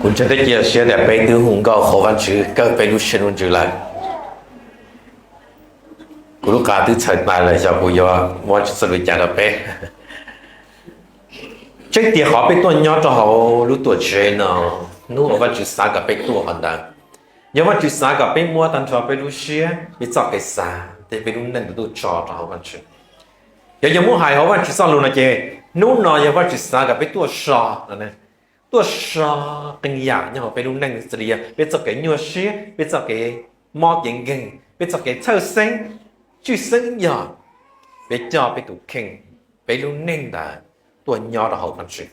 Kuv ntseeg thiab cia siab tias peb twb hu nkauj qhuas Vajtswv kawg peb lub siab lub ntsws lawm. Kuv lub qa twb txhaws tas lawm, xyov kuv yuav muab txoj lus cas rau peb. Tseeb tiag qhov peb tuaj nyob rau hauv lub tuam tsev no, hnub uas Vajtswv xav kom peb tuaj qhov ntawd, yog Vajtswv xav kom peb muab tag nrho peb lub siab, peb txoj kev xav thiab peb lub neej tuaj tso rau hauv Vajtswv. Yog yog muab hais hauv Vajtswv txoj lus no ces hnub no yog Vajtswv xav kom peb tuaj so, tuaj so qee yam nyob hauv peb lub neej, xws li yog peb txoj kev nyuaj siab, peb txoj kev mob kev nkeeg, peb txoj kev txhawj xeeb, tshwj xeeb yog peb coj peb tus kheej, peb lub neej ntawd tuaj nyob rau hauv Vajtswv,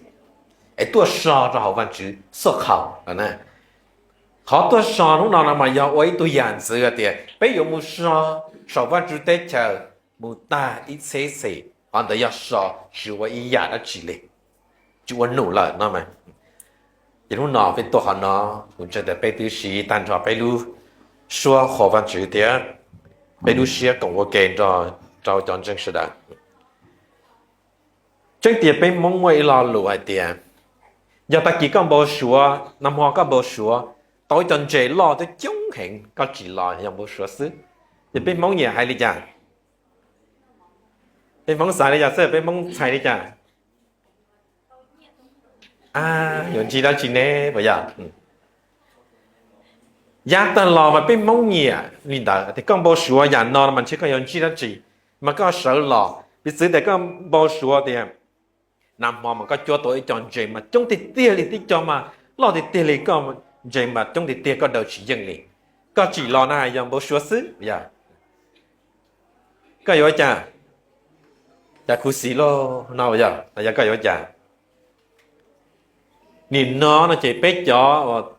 es tuaj so rau hauv Vajtswv xuaj khaus. Qhov tuaj so hnub no no mas yog ua ib tug yam ntxwv tias peb yuav mus so saum Vajtswv teb chaws mus tag ib txhiab xees, qhov ntawd yog so, tsis ua ib yam dab tsi li, tsis ua num lawm no mas. Ces hnub no peb tuaj qhov no, kuv ntseeg tias peb twb siv tag nrho peb lub suab qhuas Vajtswv thiab peb lub siab koom ua ke nrog rau cov ntseeg sawv daws. Tseeb tias peb Hmoob muaj ib lo lus hais tias, yog tag kis koj npau suav, nag hmo koj npau suav, tau ib co ntses loj thiab coob heev, koj tsim los yog npau suav xwb. Ces peb Hmoob nyiam hais li cas? Peb Hmoob xav li cas xwb, peb Hmoob txhais li cas? Yuav ntsib dab tsi ne, puas yog? Yav tag los mas peb Hmoob nyiam li ntawd, tias koj npau suav yam no mas ntshe koj yuav ntsib dab tsi, mas koj sawv los, piv txwv tias koj npau suav tias nag hmo mas koj cuab tau ib co ntses mas coob tiag tiag li, tib co mas loj tiag tiag li, koj ntses mas coob tiag tiag, koj daws tsis yeej li. Koj tsim los na yog npau suav xwb, yog koj yuav ua cas? Cas khuv xim lauj no, yog no yog koj yuav ua cas? Nim no no ces peb cov,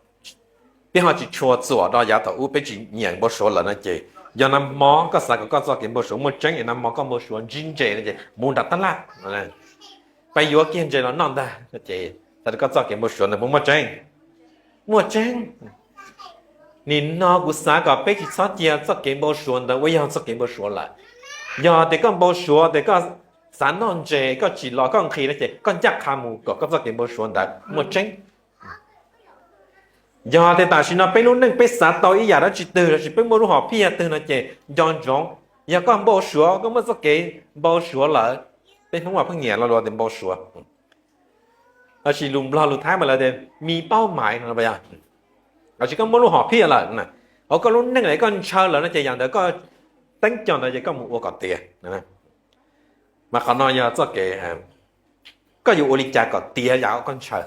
peb ho tsis tshua txuam rau yav thaum ub, peb tsis nyiam npau suav lawm no ces, yog nag hmo koj xav kom koj txoj kev npau suav muaj tseeb es nag hmo koj npau suav ntsib ntses no ces mus nram tab laj, peb yuav kiag ntses los noj ntag no ces, xav tias koj txoj kev npau suav ntawd puas muaj tseeb? Muaj tseeb. Nim no kuv xav kom peb tsis txhob cia txoj kev npau suav ntawd ua yog txoj kev npau suav lawm. Yog tias koj npau suav tias koj xav noj ntses, koj tsim los koj nqhis no ces koj ncaj qha mus kom koj txoj kev npau suav ntawd muaj tseeb. Yog tias tam sim no peb lub neej peb xav tau ib yam dab tsi twg lossis peb muaj lub hom phiaj twg no ces nco ntsoov, yog koj npau suav, koj muaj txoj kev npau suav lawm, peb Hmoob mas pheej nyiam lo lus tias npau suav, lossis lus Nplog lus Thaib mas lawv tias mi paub mais no, lossis koj muaj lub hom phiaj lawm, hauv koj lub neej lawm koj ntshaw lawm no ces yam ntawd koj teeb co ntawd ces koj mus ua kom tiav. Mas qhov no yog txoj kev, koj yuav ua li cas kom tiav yam koj ntshaw.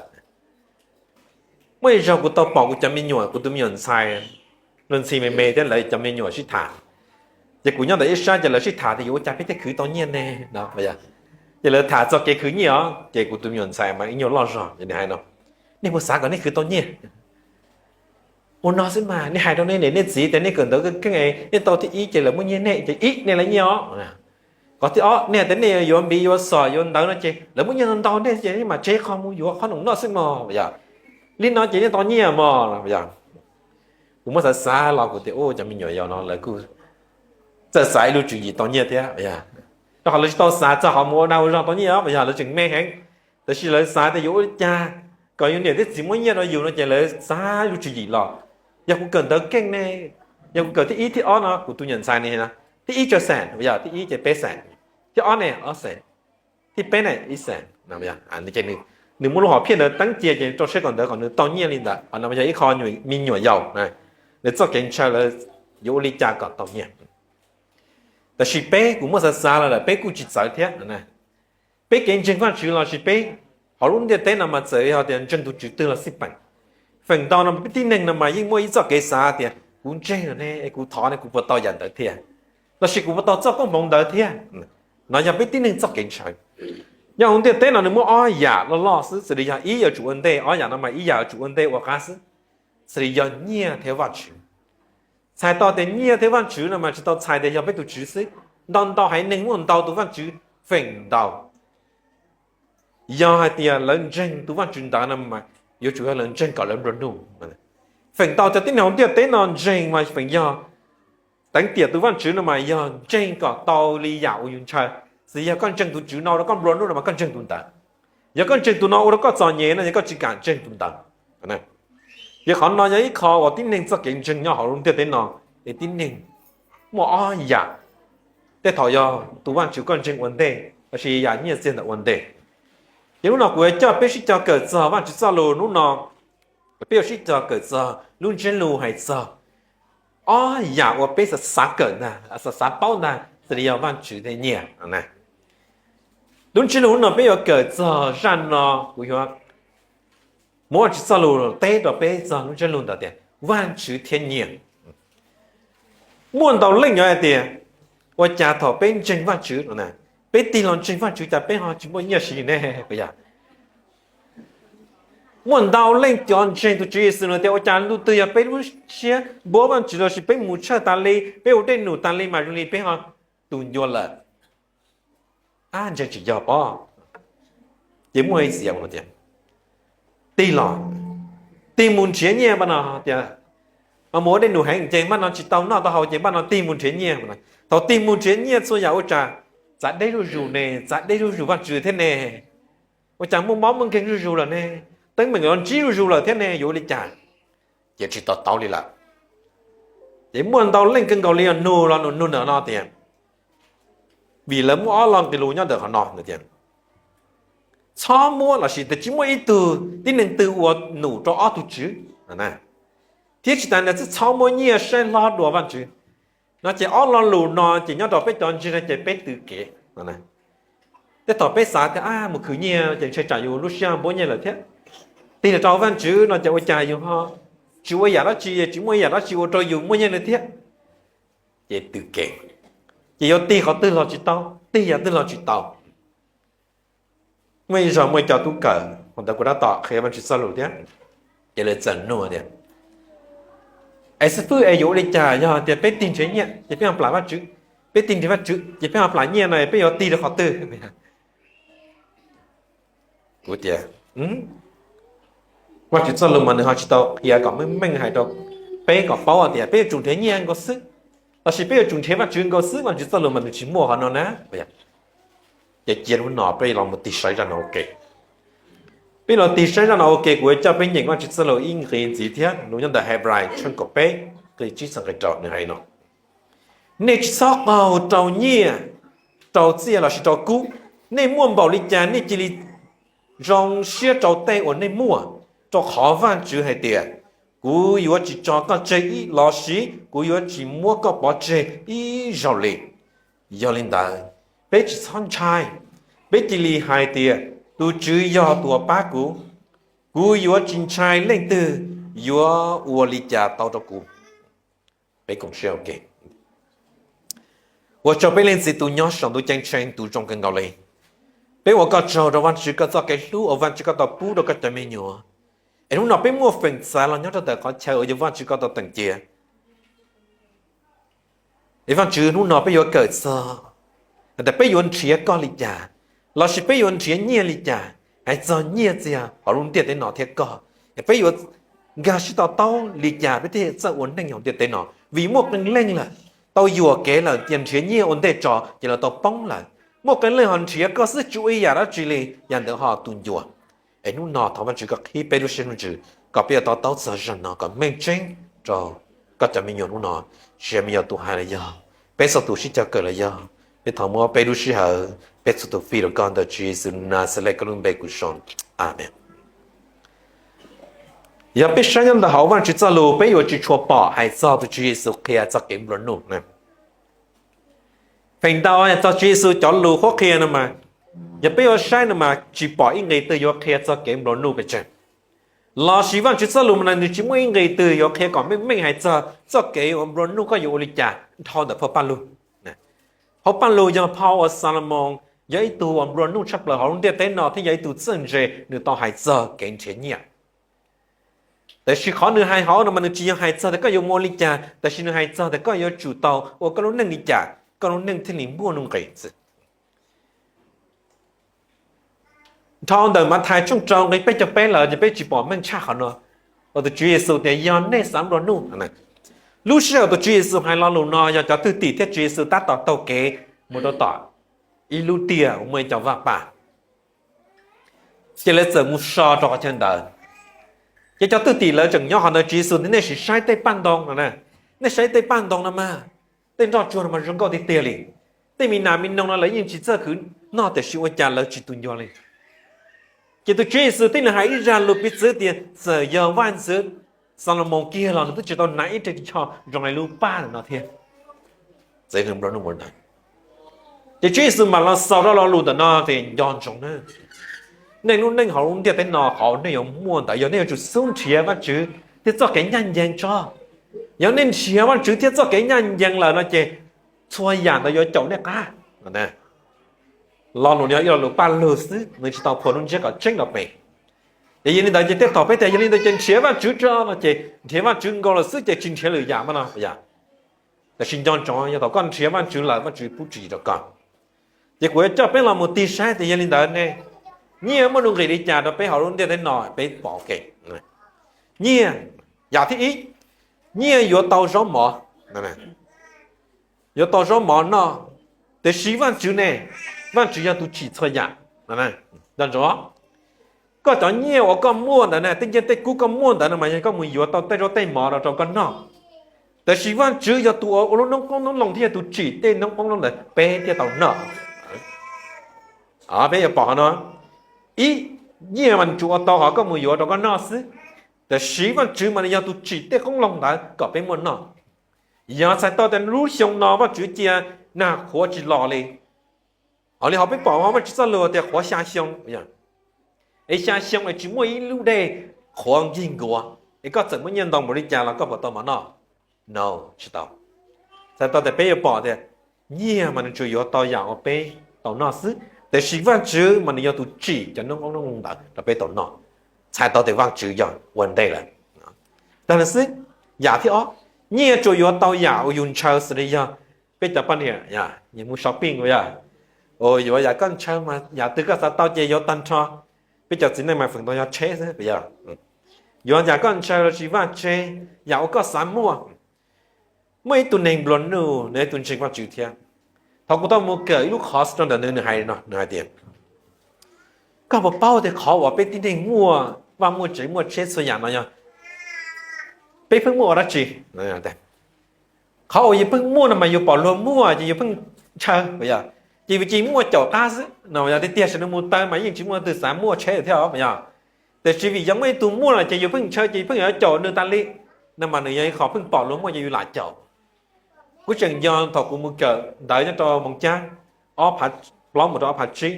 Muaj ib zaug kuv tau pom kuv cov me nyuam, kuv tus me nyuam ntxhais, luag ntxhi me me thiab lawv cov me nyuam sib tham. Ces kuv nyob ntawm ib sab ces lawv sib tham tias yuav ua cas peb thiaj khwv tau nyiaj ne no. Ces lawv tham txog kev khwv nyiaj os, ces kuv tus me nyuam ntxhais mas ib nyuag loj zog ces nws hais no, nej puas xav kom nej khwv tau nyiaj? Ua no xwb mas, nej hais rau nej niam nej txiv tias nej kawm ntawv keej keej es nej tau thib ib ces lawv muab nyiaj nej ces ib nej lawv nyiaj os. Qhov thib ob nej hais tias nej yuav npiv yuav xom yuav ntawv no ces lawv muab nyiaj ntau ntau nej ces nej mam tseg qhov mus yuav qhov num noj xwb mog, yog li no ces nej tau nyiaj mog, yog. Kuv muab xav xav los kuv tias ua cov me nyuam yaus no lawv kuj txawj xav ib lub tswv yim tau nyiaj thiab, yog, rau qhov lawv tsis tau xav txog qhov mus ua dag ua zog tau nyiaj os, yog lawv tseem me heev. Tab sis lawv xav tias yuav ua li cas kom yus niam thiab txiv muab nyiaj rau yus no ces lawv xav ib lub tswv yim los, yog kuv kawm ntawv keej ne, yog kuv kawm thib ib thib ob no, kuv tus me nyuam ntxhais ne, thib ib tsawg xees, yog thib ib ces peb xees, thib ob ne ob xees, thib peb ne ib xees. Nws muaj lub hom phiaj ntawd teeb cia ces rau siab kawm ntawv kom nws tau nyiaj li ntawd. Qhov no yog ib qho me nyuam yaus, lawv txoj kev ntshaw lawv yuav ua li cas kom tau nyiaj. Tab sis peb kuv muab xav xav los lawm peb kuj tsis txawv thiab. Peb kev ntseeg Vajtswv lossis peb hauv lub ntiaj teb no mas txawm yog tias ntseeg tus tswv twg los xij peem, feem ntau no peb tib neeg no mas yeej muaj ib txoj kev xav tias kuv ntseeg no ne, kuv thov ne, kuv puas tau yam ntawd thiab, lossis kuv puas tau txoj koob hmoov ntawd thiab. No yog peb tib neeg txoj kev ntshaw. Nyob hauv ntiaj teb no nws muaj ob yam loj loj xwb, xws li yog ib yuav tsum ua ntej, ob yam no mas ib yam yuav tsum ua ntej ua qab xwb, xws li yog nyiaj thiab Vajtswv. Txhais tau tias nyiaj thiab Vajtswv no mas tsis tau txhais tias yog peb tus tswv xwb, ntau ntau haiv neeg muaj ntau tus vaj tswv feem ntau. Yog hais tias lawv ntseeg tus vaj tswv ntawd no mas yuav tsum yog lawv ntseeg kom lawv nplua nuj. Feem ntau cov tib neeg hauv ntiaj teb no ntseeg mas feem yog, teev tiam tus vaj tswv no mas yog ntseeg kom tau li yam uas yus ntshaw. Xws yog koj ntseeg tus tswv no ua rau koj nplua nuj no mas koj ntseeg tus ntawd. Yog koj ntseeg tus no ua rau koj txom nyem no yog koj tsis kam ntseeg tus ntawd. Ces qhov no yog ib qho uas tib neeg txoj kev ntseeg nyob hauv lub ntiaj teb no, es tib neeg muaj ob yam. Tej thaum yog tus Vajtswv koj ntseeg ua ntej, lossis yam nyiaj txiag ntawm ua ntej. Ces hnub no kuv yuav coj peb sib cog kawm txog Vajtswv txoj lus hnub no, peb yuav sib cog kawm txog lub ntsiab lus hais txog ob yam uas peb xav xav kawm ntag, xav xav paub ntag, xws li yog Vajtswv thiab nyiaj. Lub ntsiab lus hnub no peb yuav kawm txog zaj no, kuv yuav muab Vajtswv txoj lus teb rau peb txog lub ntsiab lus ntawd tias Vajtswv thiab nyiaj. Muaj ntau leej yuav hais tias, ua cas thaum peb ntseeg Vajtswv, peb tig los ntseeg Vajtswv cas peb ho tsis muaj nyiaj siv ne? Puas yog? Muaj ntau leej cov ntseeg tus Tswv Yexus no tias ua cas lub twg yog peb lub siab npuab Vajtswv lossis peb mus tshawj tas li, peb ua dej num tas li mas zoo li peb ho tus ncua lawm. Ab, ntseeg tsis yog pob. Ces muaj ib txhia tias, tig los, tig mus nrhiav nyiaj npaj no tias, mas mus ua dej num heev ces npaj no tsis tau noj tau haus ces npaj no tig mus nrhiav nyiaj. Thaum tig mus nrhiav nyiaj txhua yam ua cas txav deb zuj zus ne, txav deb zuj zus Vajtswv thiab ne. Ua cas muaj mob muaj nkeeg zuj zus lawm ne, teeb meem los ntsib zuj zus lawm thiab ne, yuav ua li cas? Ces tsis to taub li lawm. Ces muaj ntau leej kawg nkaus li yog nug los nug nug ntawm no tias, vim lawv muaj ob lo nqe lus nyob ntawm qhov no tias, txhob muab lossis tias tsis muaj ib tug tib neeg twg ua num rau ob tug tswv, thiab tsis tas ntawd txhob muab nyiaj saib hlob dua Vajtswv. No ces ob lo lus no ces nyob rau peb cov ntseeg no ces peb tw kev. Tej thaum peb xav tias ab mus khwv nyiaj ces ntshai tsam yus lub siab npuab nyiaj lawm thiab, tig los rau Vajtswv no ces ua cas yus ho tsis ua yam dab tsi, tsis muaj ib yam dab tsi ua rau yus muaj nyiaj li thiab. Ces tw kev, ces yuav tig qhov twg los tsis tau, tig yam twg los tsis tau. Muaj ib zaug muaj ib co tub kawm, qhov ntawd kuv tab tom qhia Vajtswv txoj lus thiab, ces lawv txawm nug tias, es xib fwb, es yuav ua li cas yog tias peb tig nrhiav nyiaj ces peb ho plam Vajtswv, peb tig nrhiav Vajtswv ces peb ho plam nyiaj no peb yuav tig rau qhov twg? Kuv tias, Vajtswv txoj lus mas nws ho tsis tau qhia kom meej meej hais rau peb kom paub tias peb yuav tsum nrhiav nyiaj nkaus xwb, lossis peb yuav tsum nrhiav Vajtswv nkaus xwb, Vajtswv txoj lus mas nws tsis muaj qhov no na. Ces cia hnub no peb los mus tig saib zaj no ua ke. Peb los tig saib zaj no ua ke, kuv yuav coj peb nyeem Vajtswv txoj lus ib nqe ntxiv thiab, lus nyob ntawm Hebrais tshooj kaum peb, nqe tsib txog nqe rau, nws hais li no: Nej tsis txhob qaug rau nyiaj, rau txiaj lossis rau kub. Nej muaj npaum li cas nej cia li zoo siab rau tej uas nej muaj, rau qhov Vajtswv hais tias, kuv yuav tsis tso koj tseg ib lossis kuv yuav tsis muab koj pov tseg ib zaug li. Yog li ntawd, peb tsis txhob ntshai, peb cia li hais tias, tus Tswv yog tus uas pab kuv, kuv yuav tsis ntshai leej twg yuav ua li cas tau rau kuv. Peb koom siab ua ke. Ua tsaug peb Leej Txiv tus nyob saum ntuj ceeb tsheej tus zoo kawg nkaus li. Peb ua koj tsaug rau Vajtswv koj txoj kev hlub uas Vajtswv koj tau pub rau koj cov me nyuam. Es hnub no peb muaj feem xav los nyob rau ntawm qhov chaw uas yog Vajtswv koj tau teem cia. Es Vajtswv, hnub no peb yuav kawm txog tias peb yuav nrhiav koj li cas, lossis peb yuav nrhiav nyiaj li cas, hais txog nyiaj txiag hauv lub ntiaj teb no thiab koj. Es peb yuav nkag siab to taub li cas peb thiaj txawj ua neej hauv ntiaj teb no, vim muaj qee leej lawm tau yuam kev lawm, cia nrhiav nyiaj ua ntej tso ces lawv tau poob lawm. Muaj qee leej ho nrhiav koj xwb tsis ua ib yam dab tsi li, yam ntawd ho tu ncua. Es hnub no thov Vajtswv koj qhib peb lub siab lub ntsws kom peb yuav to taub txog zaj no kom meej tseeb rau koj cov me nyuam hnub no, tsis yog me nyuam tus hais los yog peb txhua tus sib cog kawm los yog, peb thov muab peb lub sij hawm, peb txhua tus fij rau koj ntawm Tswv Yexus Naxales koj lub npe kuv zoo. Amees. Yog peb saib nyob ntawm hauv Vajtswv txoj lus peb yuav tsis tshua pom hais txog tus Tswv Yexus qhia txog kev nplua nuj na. Feem ntau txog Tswv Yexus cov lus qhuab qhia no mas, yog peb yuav saib no mas tsis pom ib nqe twg yuav qhia txog kev nplua nuj pes tsawg. Lossis Vajtswv txoj lus mas nws tsis muaj ib nqe twg yuav qhia kom meej meej hais txog txoj kev uas nplua nuj koj yuav ua li cas dhau ntawm phau Paj Lug. Phau Paj Lug yog phau uas Xalumoos yog ib tug uas nplua nuj tshaj plaws hauv lub ntiaj teb no thiab yog ib tug txawj ntse, nws tau hais txog kev nrhiav nyiaj. Tab sis qhov nws hais hauv no mas nws tsis yog hais txog tias koj yuav mus ua li cas, tab sis nws hais txog tias koj yuav tsum tau ua koj lub neej li cas koj lub neej thiaj li muaj nuj nqis. Dhau ntawm Mathais tshooj rau nqe peb caug peb lawm ces peb tsis pom meej tshaj qhov no, uas tus Tswv Yexus tias yog nej xav nplua nuj. Lub sij hawm tus Tswv Yexus hais lo lus no yog cov thwj tim thiab Tswv Yexus tab tom taug kev mus rau tom ib lub tiaj uas muaj ib co vaj paj. Ces lawv txawm mus so rau qhov chaw ntawd. Ces cov thwj tim lawv tseem nyob qhov ntawd, Tswv Yexus tias, nej sim saib tej paj ntoo no na, nej saib tej paj ntoo no mas, tej nroj tsuag no mas zoo nkauj tiag tiag li. Tej me nas me noog no lawv yeej tsis txawj khwv noj tiam sis ua cas lawv tsis tu ncua li. Ces tus Tswv Yexus thiaj li hais ib zaj lus piv txwv tias txawm yog vaj ntxwv Xalumoos kiag los nws twb tsis tau hnav ib reg ris tsho zoo li lub paj ntawm no thiab. Ces Tswv Yexus mam los xaus rau lo lus ntawm no tias nco ntsoov na, nej lub neej hauv lub ntiaj teb no qhov nej yuav muaj ntawd yog nej yuav tsum xub nrhiav Vajtswv thiab txoj kev ncaj ncees tso. Yog nej nrhiav Vajtswv thiab txoj kev ncaj ncees lawm no ces txhua yam ntawd yuav caum nej qab. Lo lus no yog lo lus paj lug xwb, nws tsis tau phua lub ntsiab kom tseeb rau peb. Ces yog li ntawd ces tej thaum peb tias yog li ntawd ces nrhiav Vajtswv tso no ces nrhiav Vajtswv nkaus lawm xwb ces tsis nrhiav lwm yam mas no yog. Tab sis nco ntsoov yog thaum koj nrhiav Vajtswv lawm Vajtswv pub tswv yim rau koj. Ces kuv yuav coj peb los mus tig saib tias yog li ntawd ne, nyiaj muaj nuj nqis li cas rau peb hauv lub ntiaj teb no peb pom kev. Nyiaj, yam thib ib, nyiaj yuav tau zaub mov, yuav tau zaub mov noj. Tiam sis Vajtswv ne, Vajtswv yog tus tsim txhua yam. Nco ntsoov, koj cov nyiaj uas koj muaj ntawd na, tej nyiaj tej kub koj muaj ntawd no mas yog koj mus yuav tau tej zaub tej mov rau koj noj. Tab sis Vajtswv yog tus ua lub noob qoob noob loo thiab yog tus tsim tej noob qoob noob loo ntawd peb thiaj tau noj. Peb yuav pom qhov no, ib, nyiaj mas nws tsuas ua tau qhov koj mus yuav rau koj noj xwb. Tab sis Vajtswv mas nws yog tus tsim tej qoob loo ntawd kom peb muaj noj. Yog txhais tau tias lub xyoo no Vajtswv cia nag qhuav tsis los li, hos li hauv peb pom Vajtswv txoj lus tias qhuav xya xyoo, es xya xyoo es tsis muaj ib lub dej qhuav nkig nkuav, es koj txawm muaj nyiaj ntau npaum li cas los koj puas tau mov noj? No, tsis tau. Txhais tau tias peb yuav pom tias nyiaj mas nws tsuas yuav tau yam uas peb tau noj xwb, tab sis Vajtswv mas nws yog tus tsim cov noob qoob noob loo ntawd rau peb tau noj. Txhais tau tias Vajtswv yog ua ntej lawm. Tag li xwb, yam thib ob, nyiaj tsuas yuav tau yam uas yus ntshaw xws li yog peb cov poj niam mus shopping yog, yuav yam koj ntshaw mas yam twg koj xav tau ces yuav tag nrho. Peb cov txiv neej mas feem ntau yog tsheb xwb yog, yuav yam koj ntshaw los sis vaj tse, yam uas koj xav muaj. Muaj ib tug neeg nplua nuj, nws yog tus ntseeg Vajtswv thiab. Thaum kuv tau mus kawm ib lub course rau ntawm nws, nws hais no, nws hais tias, koj puas paub tias qhov uas peb tib neeg muaj vaj muaj tsev muaj tsheb txhua yam no yog peb pheej muaj ua dab tsi? Qhov uas yus pheej muaj no mas yus pom luag muaj ces yus pheej ntshaw yog, ces yus cia muaj caum qab xwb no yog. Tiag tiag sawv daws mus taw mas yeej tsis muaj leej twg xav muaj tsheb thiab os yog, tab sis vim yog muaj ib tug muaj lawm ces yus pheej ntshaw ces yus pheej yuav caum nws tas li. No mas nws yog ib qho pheej pom luag muaj ces yus lam caum. Kuv tseem nco thaum kuv mus kawm ntawv nyob rau Moos Cab ob phav plaub mus rau ob phav tsib,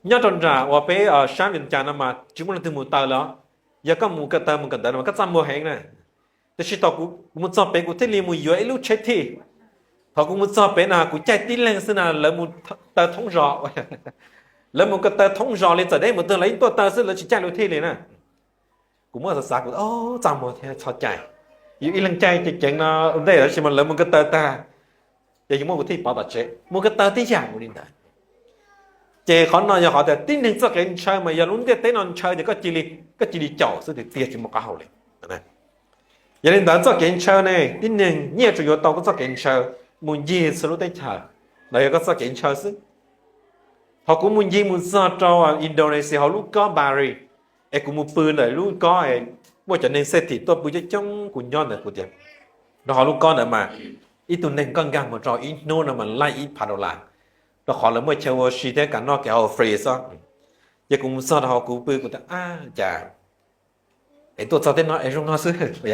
nyob rau nram uas peb sab Vias Cas no mas tsis muaj leej twg mus taw lawm. Yog koj mus kawm taw mus kawm ntawv no mas koj txaj muag heev na. Tab sis thaum kuv mus txog pem kuv thiaj li mus yuav ib lub tsheb thij. Thaum kuv mus txog pem no kuv caij tib leeg xwb na lawv mus taw thoob zos, lawv mus kawm taw thoob zos li txawm deb mus twg lawv yeej tuaj taw xwb lawv tsis caij lub thij li na. Kuv muab xav xav kuv txaj muag thiab txhob caij. Yus ib leeg caij ceev ceev no ua ntej tab sis mas lawv mus kawm taw tag, ces yus muab kuv thij pov tom tsev mus kawm taw tib yam mus li ntawd. Ces qhov no yog qhov tias tib neeg txoj kev ntshaw mas yog lub ntiaj teb no ntshaw ces koj cia li caum xwb tiag tiag tsis muaj qab hau li. Yog li ntawd txoj kev ntshaw ne, tib neeg nyiaj tsuas yuav tau koj txoj kev ntshaw mus ncig txhua lub teb chaws, ntawd yog koj txoj kev ntshaw xwb. Thaum kuv mus ncig mus txog rau Indonesia hauv lub kob Bali, es kuv mus pw ntawm lub kob es muaj cov neeg xej thim tuaj pw coob coob kuv nyob ntawd kuv tias, rau hauv lub kob ntawd mas ib tug neeg nkag nkag mus rau ib hnub no mas laij ib phav dollar, rau qhov lawv muaj chaw ua si thiab kev noj kev haus free xwb. Ces kuv mus txog rau hauv kuv pw kuv tias, ab cas es tuaj txog tej no es zoo no xwb,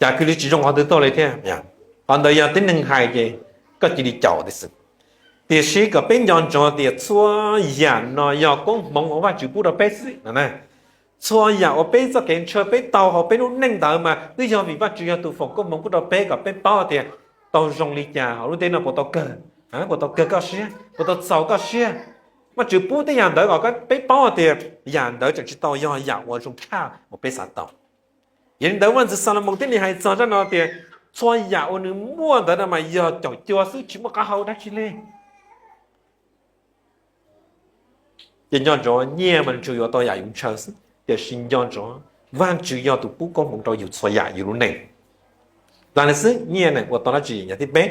cas kuj li tsis zoo qhov twg tuaj li thiab. Qhov ntawd yog tib neeg hais ces koj cia li caum tiag xwb. Tiam sis kom peb nco ntsoov tias txhua yam no yog koob hmoov uas Vajtswv pub rau peb xwb. Txhua yam uas peb txoj kev ntshaw peb tau hauv peb lub neej ntawd mas twb yog vim Vajtswv yog tus foom koob hmoov pub rau peb kom peb paub tias tau zoo li cas hauv lub ntiaj teb no puas tau kawg, puas tau kawg koj siab, puas tau txaus koj siab. Vajtswv pub tej yam ntawd kom peb paub tias yam ntawd tseem tsis tau yog yam uas zoo tshaj uas peb xav tau. Yog li ntawd vaj ntxwv Xalumoos thiaj li hais txog zaj no tias txhua yam uas nws muaj ntawd no mas yog caum cuag xwb tsis muaj qab hau dab tsi li. Ces nco ntsoov nyiaj mas nws tsuas yuav tau yam yus ntshaw xwb, tiam sis nco ntsoov Vajtswv yog tus pub koob hmoov rau yus txhua yam yus lub neej. Tag li xwb nyiaj ne ua tau dab tsi? Yam thib peb,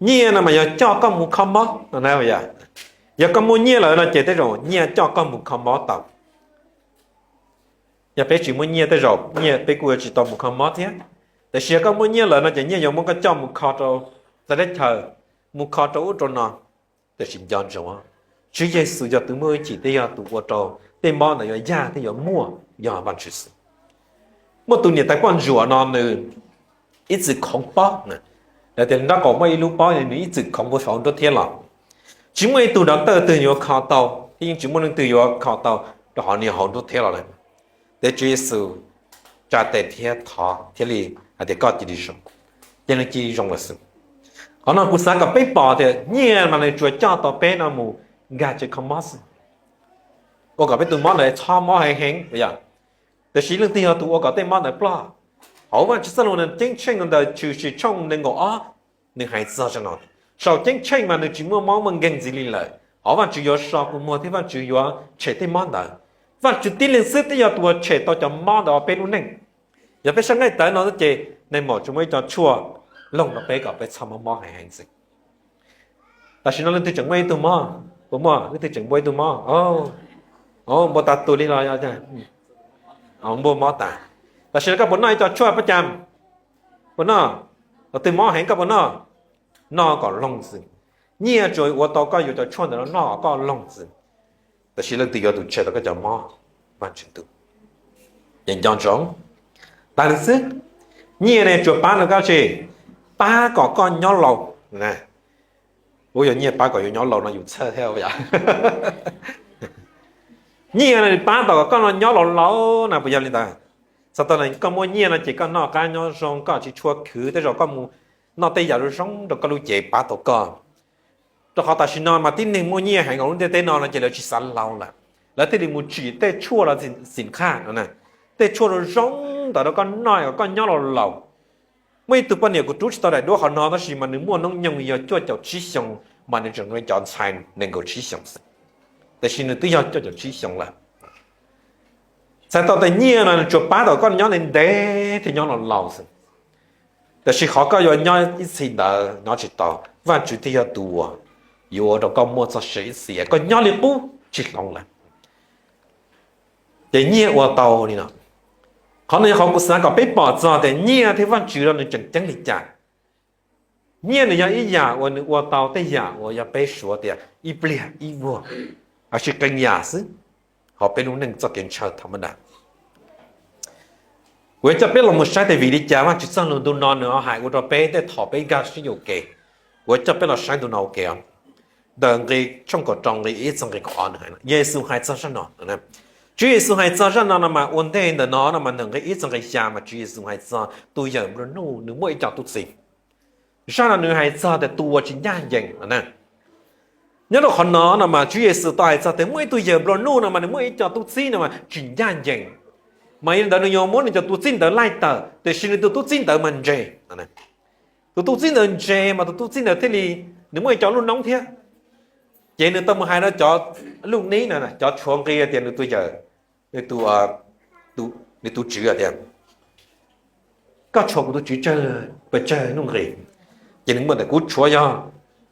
nyiaj no mas yog coj koj mus kho mob no na. Yog koj muaj nyiaj lawm no ces tej zaum nyiaj coj koj mus kho mob tau. Yog peb tsis muaj nyiaj tej zaum nyiaj peb kuj yuav tsis tau mus kho mob thiab. Tiam sis yog koj muaj nyiaj lawm no ces nyiaj yuav muab koj coj mus kho rau txawv teb chaws, mus kho rau ub rau no. Tiam sis nco ntsoov, Tswv Yexus yog tus muaj hwj chim thiab yog tus ua rau tej mob ntawd yuav yaj thiab yuav muaj, yog Vajtswv xwb. Muaj tus niam tais poj ntsuam no nws ib txwm khoov pob, lawv tias nraub qaum muaj ib lub pob, nws ib txwm khoov npuag saum nruab thiab los. Tsis muaj ib tug doctor twg yuav kho tau thiab yeej tsis muaj leej twg yuav kho tau rau hauv nws hauv nruab thiab los lawm. Tes Tswv Yexus tsa tes thiab thov thiaj li hais tias koj cia li zoo, ces nws cia li zoo lawm xwb. Qhov no kuv xav kom peb pom tias nyiaj mas nws tsuas coj tau peb no mus nkag tsev kho mob xwb, ua kom peb tus mob ntawd txhob mob heev heev yom. Tiam sis leej twg yog tus ua kom tej mob ntawd ploj? Hauv Vajtswv txoj lus nws ceeb tsheej ntawm Tshwm Sim tshooj nees nkaum ob, nws hais txog zaj no. Saum ceeb tsheej mas nws tsis muaj mob muaj nkeeg ntxiv li lawm, hos Vajtswv yuav so kua muag thiab Vajtswv yuav tshem tej mob ntawd. Vajtswv tib leeg xwb thiaj yog tus uas tshem tau cov mob ntawd peb lub neej. Yog peb saib nqaij tawv no xwb ces neeg maum tsuas muaj ib co tshuaj loog rau peb kom peb txhob mob mob heev heev xwb. Tam sim no leej twg tseem muaj ib tug mob? Puas muaj? Leej twg tseem npua ib tug mob? Npua tas tus li los? Npua mob tas. Tam sim no koj puas noj ib co tshuaj pab cas? Puas noj? Thaum twg mob heev koj puas noj? Noj kom loog xwb. Nyiaj tsuas ua tau koj yuav cov tshuaj ntawd los noj kom koj loog xwb. Tab sis leej twg yuav tus tshem tau koj cov mob? Vajtswv tus. Ces nco ntsoov, tas li xwb. Nyiaj ne tsuas pab rau koj tsi? Pab kom koj nyob laus. Ua yog nyiaj pab kom yus nyob laus no yus txhawj thiab. Nyiaj no pab tau kom koj no nyob laus laus na, puas yog li ntawd? Txog tau koj muaj nyiaj no ces koj noj qab nyob zoo, koj tsis tshua khwv, tej zaum koj mus noj tej yam zoo zoo rau koj lub cev pab tau koj. Rau qhov tam sim no mas tib neeg muaj nyiaj heev hauv lub ntiaj teb no no ces lawv tsis xav laus lawm, lawv thiaj li mus tsim tej tshuaj los xim qhaj no, tej tshuaj zoo zoo ntawd rau koj noj kom koj nyob laus laus. Muaj ib tug poj niam kuv rub tsis tau daim duab qhov no tab sis mas nws muaj hnub nyoog yog cuaj caum tsib xyoo, mas nws tseem nqi cov ntxhais nees nkaum tsib xyoos xwb, tiam sis nws twb yog cuaj caum tsib xyoo lawm. Txhais tau tias nyiaj no nws tsuas pab tau koj nyob ntev ntev thiab nyob laus laus xwb. Tab sis qhov koj yuav nyob ib txhis ntawd nyob tsis tau, Vajtswv thiaj yog tus uas yuav ua rau koj muaj txoj sia ib txhis, koj nyob li qub tsis hloov lawm. Ces nyiaj ua tau li no. Qhov no yog qhov kuv xav kom peb pom txog tias nyiaj thiab Vajtswv no nws tseem ceeb li cas. Nyiaj nws yog ib yam uas nws ua tau tej yam uas yog peb suav tias ib pliag ib vuag, los sis qee yam xwb hauv peb lub neej txoj kev ntshaw tham ma da. Kuv yuav coj peb los mus saib tias vim li cas Vajtswv txoj lus ntu no nws ho hais ua rau peb tej thaum peb nkag siab yuam kev. Kuv yuav coj peb los saib ntu no ua ke os. Ntawm nqe tshooj kaum rau nqe ib txog nqe kaum ob nws hais, Yexus hais txog zaj no. Tswv Yexus hais txog zaj no no mas ua ntej ntawm no no mas ntawm nqe ib txog nqe xya mas Tswv Yexus hais txog tus yawm nplua nuj nws muaj ib co tub txib. Zaj no nws hais txog tias tus uas tsis ncaj ncees no. Nyob rau qhov no no mas Tswv Yexus tau hais txog tias muaj ib tug yawm nplua nuj no mas nws muaj ib co tub txib no mas tsis ncaj ncees. Mas yog li ntawd nws yuav muab nws cov tub txib ntawd laij tawm, tiam sis nws tus tub txib ntawd mas ntse. Tus tub txib ntawd ntse mas tus tub txib ntawd thiaj li, nws muaj ib co lub noob thiab. Ces nws tau mus hais rau cov lub nib no, cov tshuav nqi tias nws tus yawm, nws tus, nws tus tswv tias, koj tshuav kuv tus tswv tsawg pes tsawg nuj nqis? Ces nws muaj tias kuv tshuav yog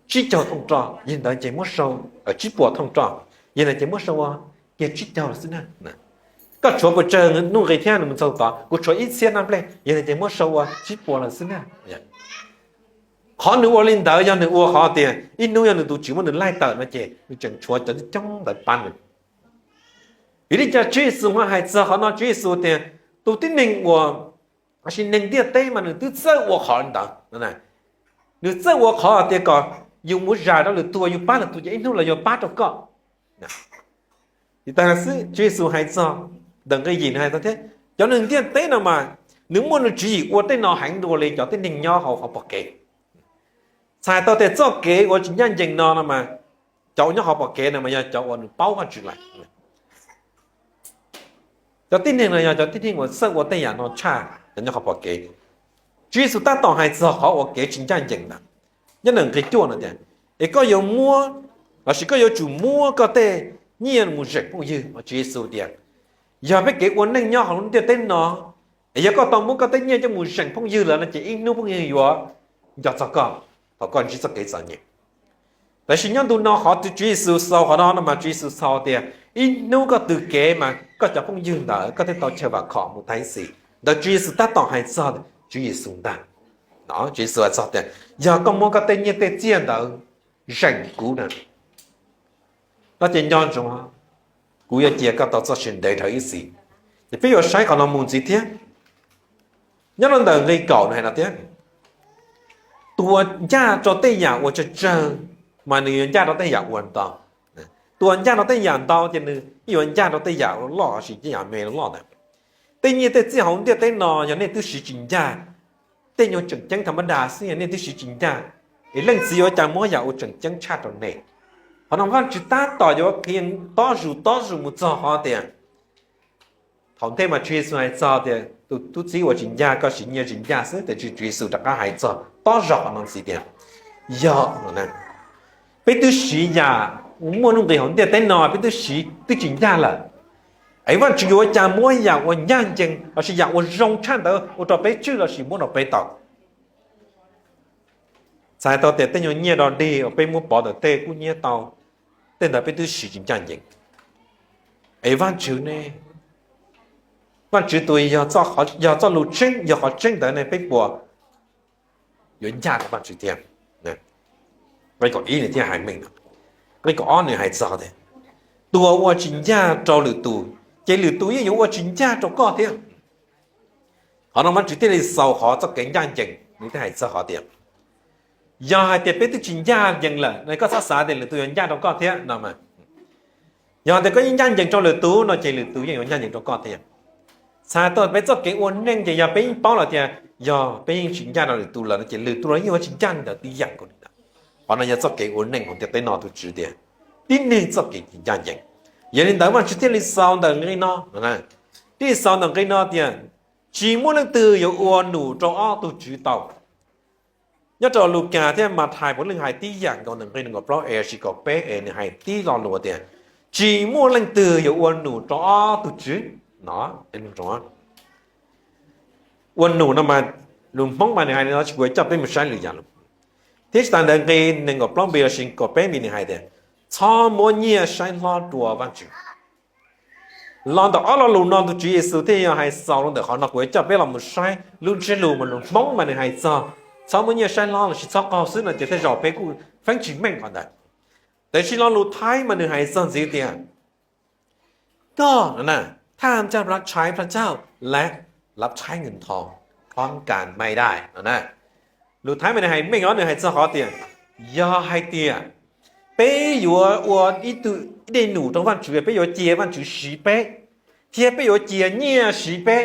tsib caug thooj roj, yog li ntawd ces muab sau, tsib puas thooj roj, yog li ntawd ces muab sau ua kiag tsib caug lawm xwb na. Koj tshuav pes tsawg nuj nqis thiab? Nws mus txog tod, kuv tshuav ib txhiab nab nplej, yog li ntawd ces muab sau ua tsib puas lawm xwb na. Qhov nws ua li ntawd yog nws ua qhov tias ib hnub yog nws tus tswv muab nws laij tawm no ces nws tseem tshuav cov coob ntawd pab nws. Vim li cas Tswv Yexus ho hais txog qhov no? Tswv Yexus tias tus tib neeg uas, tab sis neeg ntiaj teb mas nws twb txawj ua qhov li ntawd. Nws txawj ua qhov tias kom yus mus zam rau lwm tus, yus pab lwm tus ces ib hnub los yuav pab rau koj. Li tas xwb, Tswv Yexus hais txog ntawm nqe yim nws hais txog thiab, cov neeg ntiaj teb no mas nws muaj nws tswv yim ua tej no heev dua li cov tib neeg nyob hauv qhov pom kev. Txhais tau tias txoj kev uas tsis ncaj ncees no no mas cov uas nyob qhov pom kev no mas yog cov uas nws paub Vajtswv lawm. Cov tib neeg no yog cov tib neeg uas txawj ua tej yam no tshaj cov nyob qhov pom kev. Tswv Yexus tab tom hais txog qhov uas kev tsis ncaj ncees ntawd. Nyob ntawm nqe cuaj no tias, es koj yuav muab, lossis koj yuav tsum muab koj tej nyiaj mus zeem phooj ywg. Tswv Yexus tias, yog peb kev ua neej nyob hauv lub ntiaj teb no, es yog koj tau muab koj tej nyiaj coj mus zeem phooj ywg lawm no ces ib hnub phooj ywg yuav nco txog koj thaum koj ntsib txoj kev txom nyem. Tab sis nyob ntu no qhov Tswv Yexus xaus qhov no no mas Tswv Yexus xaus tias Ib hnub koj tws kev mas koj cov phooj ywg ntawd koj thiaj tau chaw vam khom mus tag ib xis. Ntawd Tswv Yexus tab tom hais txog Tswv Yexus ntag. Tswv Yexus hais txog tias, yog koj muab koj tej nyiaj tej txiaj ntawd zeem kuv na, no ces nco ntsoov, kuv yuav cia koj tau txoj sia ntev dhawv ib xis. Ces peb yuav saib qhov no mus ntxiv thiab. Nyob rau ntawm nqe kaum nws hais no tias, tus uas ncaj rau tej yam uas tsawg tsawg, mas nws yuav ncaj rau tej yam uas ntau. Tus uas ncaj rau tej yam ntau ces nws yuav ncaj rau tej yam loj loj, sis tej yam me loj loj ntawd. Tej nyiaj tej txiaj hauv ntiaj teb no yog nej twb siv tsis ncaj, tej nyuag tseem ceeb tham mab das xwb yog nej twb siv tsis ncaj, es Leej Txiv yuav ua cas muab yam uas tseem ceeb tshaj rau nej? Qhov no Vajtswv tab tom yuav qhia tob zus tob zus mus txog qhov tias, thaum ntej mas Tswv Yexus hais txog tias tus tub txib uas tsis ncaj, koj siv nyiaj tsis ncaj xwb, tiam sis Tswv Yexus rov qab hais txog tob zog qhov no ntxiv tias, yog peb twb siv yam muaj nuj nqis hauv ntiaj teb no peb twb siv twb tsis ncaj lawm, es Vajtswv yuav ua cas muab yam uas ncaj ncees lossis yam uas zoo tshaj ntawd ua rau peb tswj lossis muab rau peb tau? Txhais tau tias tej nyuag nyiaj dog dig uas peb muab pov ntawm tej kub hnyiab tau, tej ntawd peb twb siv tsis ncaj ncees. Es Vajtswv ne, Vajtswv tus yog txoj lus tseeb, yog qhov tseeb ntawd ne peb puas yuav ncaj rau Vajtswv thiab? Nqe kaum ib nws thiaj hais meej, nqe kaum ob nws hais txog tias, tus uas ua tsis ncaj rau lwm tus, ces lwm tus yeej yuav ua tsis ncaj rau koj thiab. Qhov no Vajtswv thiaj li xaus qhov txoj kev ncaj ncees, nws thiaj hais txog qhov tias, yog hais tias peb twb tsis ncaj ncees lawm no koj txhob xav tias lwm tus yuav ncaj rau koj thiab no mas. Yog tias koj yeej ncaj ncees rau lwm tus no ces lwm tus yeej yuav ncaj ncees rau koj thiab. Txhais tau peb txoj kev ua neej ces yog peb yeej paub lawm tias yog peb yeej tsis ncaj rau lwm tus lawm no ces lwm tus los yeej yuav tsis ncaj li ntawd tib yam nkaus li ntawd. Qhov no yog txoj kev ua neej hauv ntiaj teb no tus Tswv tias tib neeg txoj kev tsis ncaj ncees. Yog li ntawd Vajtswv thiaj li xaus ntawm nqe no, thiaj li xaus ntawm nqe no tias, tsis muaj leej twg yuav ua num rau ob tug tswv tau. Nyob rau Lukas thiab Mathais puav leej hais tib yam nkaus ntawm nqe nees nkaum plaub es lossis kaum peb es nws hais tib lo lus tias, tsis muaj leej twg yuav ua num rau ob tug tswv no. Ua num no mas lus Hmoob mas nws hais li no, tsis kuv coj peb mus saib lwm yam lus. Thiab tsis tas ntawd nqe nees nkaum plaub npe lossis kaum peb npe nws hais tias, txhob muab nyiaj saib hlob dua Vajtswv. Los ntawm ob lo lus no tus Tswv Yexus thiaj yog hais xaus los ntawm qhov no kuv yuav coj peb los mus saib lub ntsiab lus mas lus Hmoob mas nws hais txog txhob muab nyiaj saib hlob lossis txhob qaug xwb no ces tej zaum peb kuj feeb tsis meej qhov ntawd. Tiam sis lo lus Thaib mas nws hais txog ntxiv tias, ก็ นะ ถ้าเจ้ารับใช้พระเจ้า และ รับใช้ เงินทอง พร้อมกัน ไม่ได้ no na. Lus Thaib mas nws hais meej os, nws hais txog qhov tias, yog hais tias peb yuav ua ib tug, ib dej num rau Vajtswv, peb yuav cia Vajtswv siv peb, thiab peb yuav cia nyiaj siv peb,